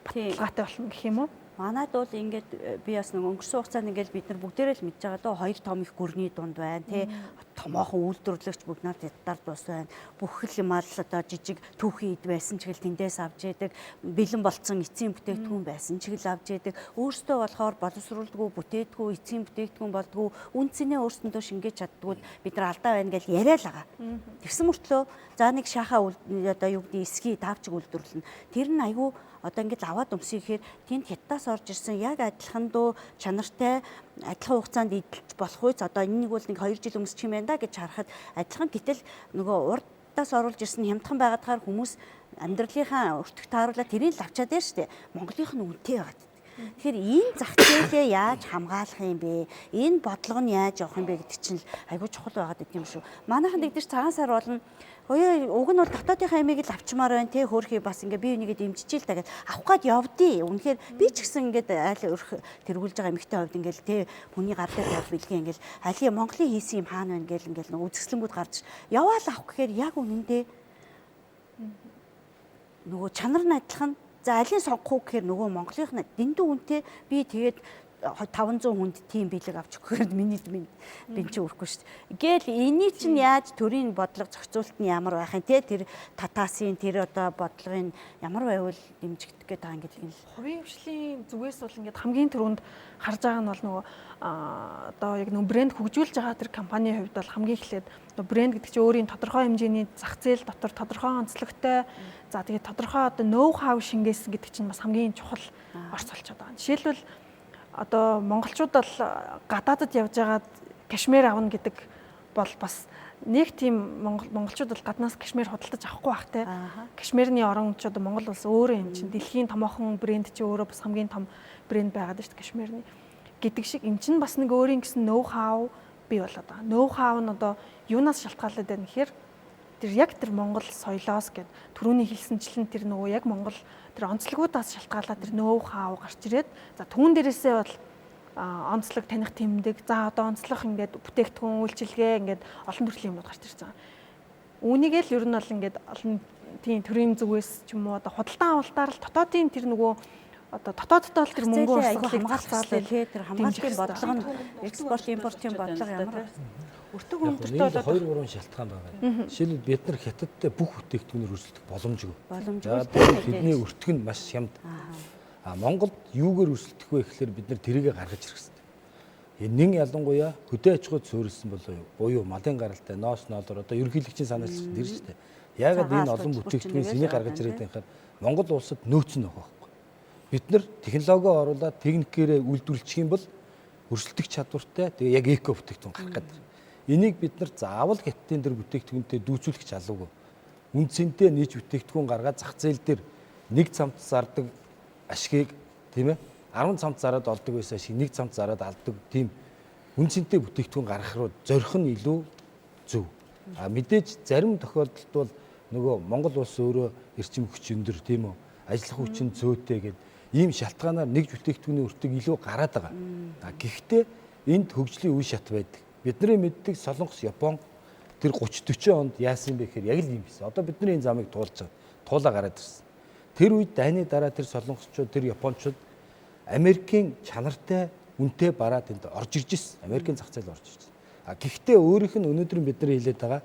баталгаатай болно гэх юм уу? Манайд бол ингээд би бас нэг өнгөрсөн хугацаанд ингээд бид нар бүгдээрээ л мэдж байгаа дөө хоёр том их гүрний дунд байна тий томоохон үйлдвэрлэгч бүгд нар тэддар дус байна. Бүх л юм ал одоо жижиг түүхийн эд байсан ч гэл тэндээс авч яадаг, бэлэн болцсон эцсийн бүтээгдэхүүн байсан ч гэл авч яадаг. Өөрсдөө болохоор боловсруулдаггүй, бүтээдэггүй, эцсийн бүтээгдэхүүн болдгоо, үн цэнээ өөрсөндөө шингээж чаддгүй бид нар алдаа байна гэж яриа л байгаа. Тэгсэн мөртлөө за нэг шахаа одоо юу гэдэг эсхий таавчиг үйлдвэрлэнэ. Тэр нь айгүй одоо ингээд аваад өмсөе гэхээр тэнд хятадаас орж ирсэн яг адилхан дөө чанартай адилхан хугацаанд эдэлж болох үз одоо энэ нэг бол нэг 2 жил өмсчих юм байна да гэж харахад адилхан гэтэл нөгөө урдаас оруулж ирсэн хямдхан байгаадахаар хүмүүс амьдралынхаа өртөх тааруулаад тэрийг л авчаад байна шүү дээ. Монголынх нь үнэтэй байгаад. Тэгэхээр энэ зах зээлээ яаж хамгаалах юм бэ? Энэ бодлого нь яаж явах юм бэ гэдэг чинь айгүй чухал байгаад байт юм шүү. Манайхан тэгдэж цагаан сар болно. Оё уг нь бол дотоодынхаа ямиг л авчмаар байна те хөөрхий бас ингээ би энийгээ дэмжиж л та гэд авах гад явдیں۔ Үнэхээр би ч гэсэн ингээд айл өрх тэргүүлж байгаа эмэгтэй хувьд ингээл те хүний гар дээр тавих бэлгийн ингээл алийн Монголын хийсэн юм хаана байна гэл ингээл нэг үзэсгэлэнгүүд гарч яваал авах гэхээр яг үнэндээ нөгөө чанар нь адилхан. За алийг сонгох уу гэхээр нөгөө Монголынх нь дэндүү үнэтэй би тэгээд 500 хүнд тийм бэлэг авч өгөхээр миний бин чи өрөхгүй шүү дээ. Гээл энийг чинь яаж төрийн бодлого зохицуулалт нь ямар байх юм те тэр татаасын тэр одоо бодлогын ямар байвал дэмжигдэх гээд байгаа юм гэдэг нь л. Хувийн хвшлийн зүгээс бол ингээд хамгийн түрүүнд харж байгаа нь бол нөгөө одоо яг нөгөө брэнд хөгжүүлж байгаа тэр компанийн хувьд бол хамгийн эхлээд брэнд гэдэг чинь өөрийн тодорхой хэмжээний зах зээл дотор тодорхой онцлогтой за тэгээд тодорхой одоо ноу хау шингээсэн гэдэг чинь бас хамгийн чухал орц болчиход байгаа. Жишээлбэл одоо монголчууд бол гадаадад явж байгаад кашмир авна гэдэг бол бас нэг тийм монголчууд бол гаднаас кашмир худалдаж авахгүй бах те. Кашмирны орон ч одоо Монгол улс өөрөө юм чинь дэлхийн томоохон брэнд чи өөрөө бас хамгийн том брэнд байгаад шүү дээ кашмирны. гэдэг шиг эн чинь бас нэг өөрийн гэсэн ноу хау бий болоод байгаа. Ноу хау нь одоо юунаас шалтгаалаад байна гэхээр тэр яг тэр Монгол соёлоос гэд түрүүний хэлсэнчлэн тэр нөгөө яг Монгол тэр онцлогуудаас шалтгаалаад тэр ноу хау гарч ирээд за түүн дээрээсээ бол онцлог таних тэмдэг, за одоо онцлох ингээд бүтээгдэхүүн, үйлчилгээ ингээд олон төрлийн юмнууд гарч ирж байгаа. Үүнийг л ер нь бол ингээд олон тийм төрийн зүгээс ч юм уу одоо худалдан авалтаар л дотоодын тэр нөгөө одоо дотооддоо л тэр мөнгө урсгалыг хамгаалах хэрэгтэй, тэр хамгаалтын бодлого нь экспорт импортын бодлого ямар өртөг өндөртэй болоод 2 3 шалтгаан байгаа. Жишээлбэл бид нар хятадтай бүх бүтээгдэхүүнээр өрсөлдөх боломжгүй. Боломжгүй. Тэдний өртөг нь маш хямд. А Монголд юугаар өрсөлдөх вэ гэхээр бид нар тэрийгэ гаргаж ирэх хэрэгтэй. Нэн ялангуяа хөдөө аж ахуйд суурилсан болоо юу? Буюу малын гаралтай ноос ноолоор одоо ерөнхийлөгчийн санаачлал тэр шүү дээ. Яагаад энэ олон бүтээгдэхүүн сэнийг гаргаж ирээд байхаар Монгол улсад нөөц нь өгөх байхгүй. Бид нар технологио оруулаад техникээрээ үйлдвэрлэчих юм бол өрсөлдөх чадвартай тэгээ яг эко бүтээгдэхүүн гарах гэдэг. Энийг бид нар заавал хятадын тэр бүтээгдэхүүнтэй дүүцүүлэх чадваргүй. Үн цэнтэй нийт бүтээгдэхүүн гаргаад зах зээл дээр нэг цамт зардаг ашигыг тийм 10 цамт зараад олдог байсан ашиг нэг цамт зараад алдаг тийм үн цэнтэй бүтээгдэхүүн гаргах руу зорих нь илүү зөв. А мэдээж зарим тохиолдолд бол нөгөө Монгол улс өөрөө эрчим хүч өндөр тийм үү ажиллах хүч нь зөөтэй гэд ийм шалтгаанаар нэг бүтээгдэхүүний өртөг илүү гараад байгаа. А гэхдээ энд хөгжлийн үе шат байдаг. Бидний мэддэг Солонгос, Япон тэр 30 40 онд яасан бэ гэхээр яг л ийм байсан. Одоо бидний энэ замыг туулж байгаа. Туулаа гараад ирсэн. Тэр үед дайны дараа тэр солонгосчууд, тэр японочууд Америкийн чанартай үнэтэй бараа тэнд орж ирж ирсэн. Америкийн зах зээл орж ирж. А гэхдээ өөрийнх нь өнөөдөр бид нар хэлээд байгаа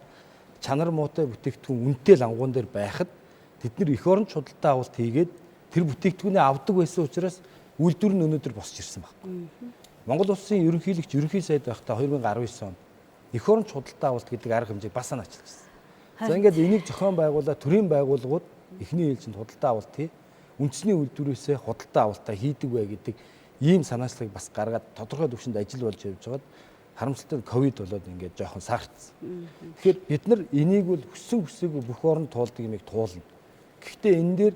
чанар муутай бүтээгдэхүүн үнэтэй лангуун дээр байхад тэд нар эх оронч худалдаа авалт хийгээд тэр бүтээгдэхүүнээ авдаг байсан учраас үйлдвэр нь өнөөдөр босч ирсэн байхгүй. Монгол улсын ерөнхийлөгч ерөнхий сайд байхдаа 2019 онд эх оронч худалдаа авалт гэдэг арга хэмжээг бас санаачилсан. За ингээд энийг зохион байгуулаад төрийн байгууллагууд эхний ээлжинд худалдаа авалт хий, үндэсний үйлдвэрээсээ худалдаа авалтаа хийдэг бай гэдэг ийм санаачлагыг бас гаргаад тодорхой түвшинд ажил болж явж байгаад харамсалтай нь ковид болоод ингээд жоохон саарцсан. Тэгэхээр бид нар энийг бол хүссэн хүсээгүй бүх орон туулдаг юмыг туулна. Гэхдээ энэ дээр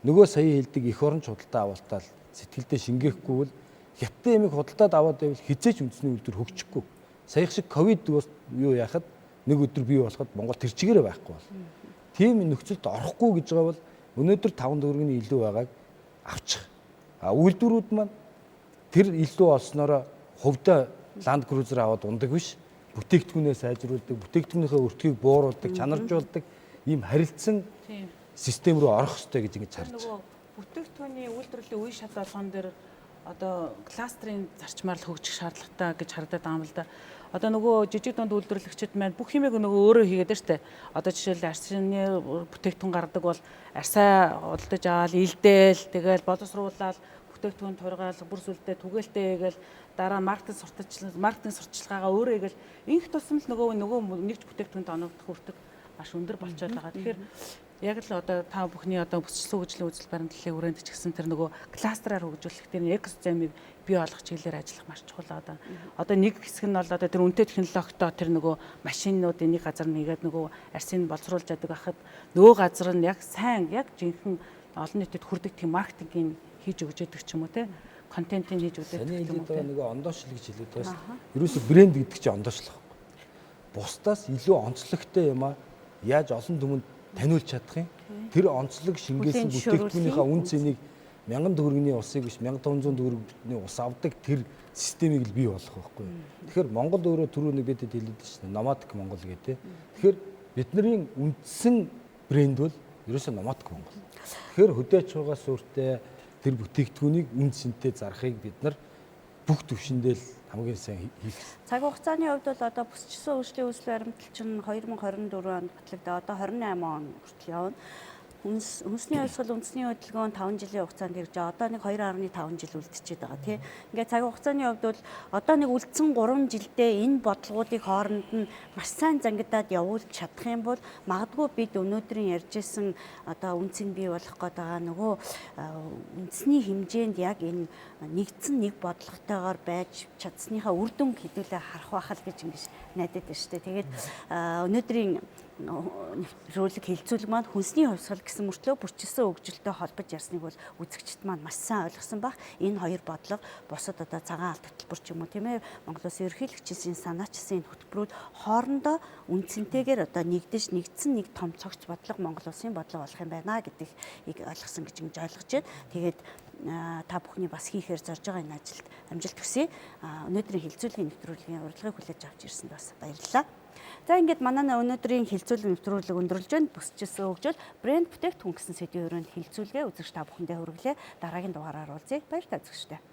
нөгөө сая хэлдэг эх оронч худалдаа авалтаа сэтгэлдээ шингээхгүй бол хятадын ямиг худалдаад аваад байвал хизээч үндэсний үйлдвэр хөгжихгүй. Саях шиг ковид юу яхад нэг өдөр бий болоход Монгол тэр чигээрээ байхгүй бол. Тийм нөхцөлд орохгүй гэж байгаа бол өнөөдөр 5 төгрөгийн илүү байгааг авчих. А үйлдвэрүүд маань тэр илүү олсноороо хувьдаа Land Cruiser аваад ундаг биш. Бүтээгдэхүүнээ сайжруулдаг, бүтээгдэхүүнийхээ өртгийг бууруулдаг, чанаржуулдаг ийм харилцан систем рүү орох ёстой гэж ингэж харж байна. Бүтээгдэхүүний үйлдвэрлэлийн үе шат болгон дээр одоо кластерын зарчмаар л хөгжих шаардлагатай гэж харагдаад байгаа юм л да. Одоо нөгөө жижиг дунд үйлдвэрлэгчид маань бүх юмыг нөгөө өөрөө хийгээд байна штэ. Одоо жишээл арсны бүтээгдэхүүн гаргадаг бол арсаа худалдаж аваад илдээл тэгэл боловсруулаад бүтээгдэхүүн тургаал бүр сүлдээ түгээлтэй хийгээл дараа маркетинг сурталчилгаагаа өөрөө хийгээл инх тусам л нөгөө нэгч бүтээгдэхүүнд оногдох хүртэг маш өндөр болчиход байгаа. Тэгэхээр яг л одоо та бүхний одоо бүсчлэн хөгжлийн үзэл баримтлалын хүрээнд ч гэсэн тэр нөгөө кластераар хөгжүүлэх тэр экосистемийг бий болгох чиглэлээр ажиллах маш чухал одоо. Одоо нэг хэсэг нь бол одоо тэр үнэтэй технологитой тэр нөгөө машинуудын нэг газар нэгээд нөгөө арсыг боловсруулж яадаг байхад нөгөө газар нь яг сайн яг жинхэнэ олон нийтэд хүрдэг тийм маркетингийн хийж өгч яадаг ч юм уу те контентын хийж өгдөг юм уу те. Нөгөө ондоошлог гэж хэлээд байгаа шүү. Ерөөсө брэнд гэдэг чинь ондоошлог байхгүй. Бусдаас илүү онцлогтой юм а яаж олон түмэнд таниулж чадах юм. Тэр онцлог шингээсэн бүтээгдэхүүнийхээ үн цэнийг 1000 төгрөгийн усыг биш 1500 төгрөгийн ус авдаг тэр системийг л бий болгох байхгүй. Тэгэхээр Монгол өөрөө түрүү нэг бидэд хэлээд шүү дээ. Номадик Монгол гэдэг. Тэгэхээр бидний үндсэн брэнд бол ерөөсөө Номадик Монгол. Тэгэхээр хөдөө аж ахуйгаас сүртэй тэр бүтээгдэхүүнийг үн цэнтэй зарахыг бид нар бүх төвшөндөө л хамгийн сайн хийх. Цаг хугацааны хувьд бол одоо бүсчсэн хөгжлийн үзэл баримтлал чинь 2024 онд батлагдаа одоо 28 он хүртэл явна. Хүнсний хувьсгал үндэсний хөдөлгөөн 5 жилийн хугацаанд ирж байгаа. Одоо нэг 2.5 жил үлдчихэд байгаа тий. Ингээд цаг хугацааны хувьд бол одоо нэг үлдсэн 3 жилдээ энэ бодлогоодыг хооронд нь маш сайн зангидаад явуулж чадах юм бол магадгүй бид өнөөдрийн ярьж исэн одоо үнцийг бий болгох гээд байгаа нөгөө үндэсний хэмжээнд яг энэ нэгдсэн нэг бодлоготойгоор байж чадсныхаа үр дүнг хэдүүлээ харах байхал гэж ингэж найдаад байна шүү дээ. Тэгээд өнөөдрийн нэвтрүүлэг хэлцүүлэг маань хүнсний хувьсгал гэсэн гэсэн мөртлөө бүрчилсэн хөгжилтэй холбож ярьсныг бол үзэгчд маань маш сайн ойлгосон байх. Энэ хоёр бодлого бусад одоо цагаан алт хөтөлбөр ч юм уу, тийм ээ, Монгол Улсын ерөнхийлөгчийн санаачилсан энэ хөтөлбөрүүд хоорондоо үндсэнтэйгээр одоо нэгдэж нэгдсэн нэг том цогц бодлого Монгол Улсын бодлого болох юм байна гэдгийг ойлгосон гэж ингэж ойлгож байна. Тэгээд та бүхний бас хийхээр зорж байгаа энэ ажилд амжилт хүсье. Өнөөдрийн хэлэлцүүлгийн нэвтрүүлгийн урилгыг хүлээж авч ирсэнд бас баярлалаа. За, ингээд манай өнөөдрийн хэлэлцүүлэг нэвтрүүлэг өндөрлөж байна. Бүсчилсэн хөгжил брэнд бүтээгдэхүүн гэсэн сэдвийн хүрээнд хэлэлцүүлгээ үзэгч та бүхэндээ хүргэлээ. Дараагийн дугаараар уулзъя. Баяртай, үзэгчдээ.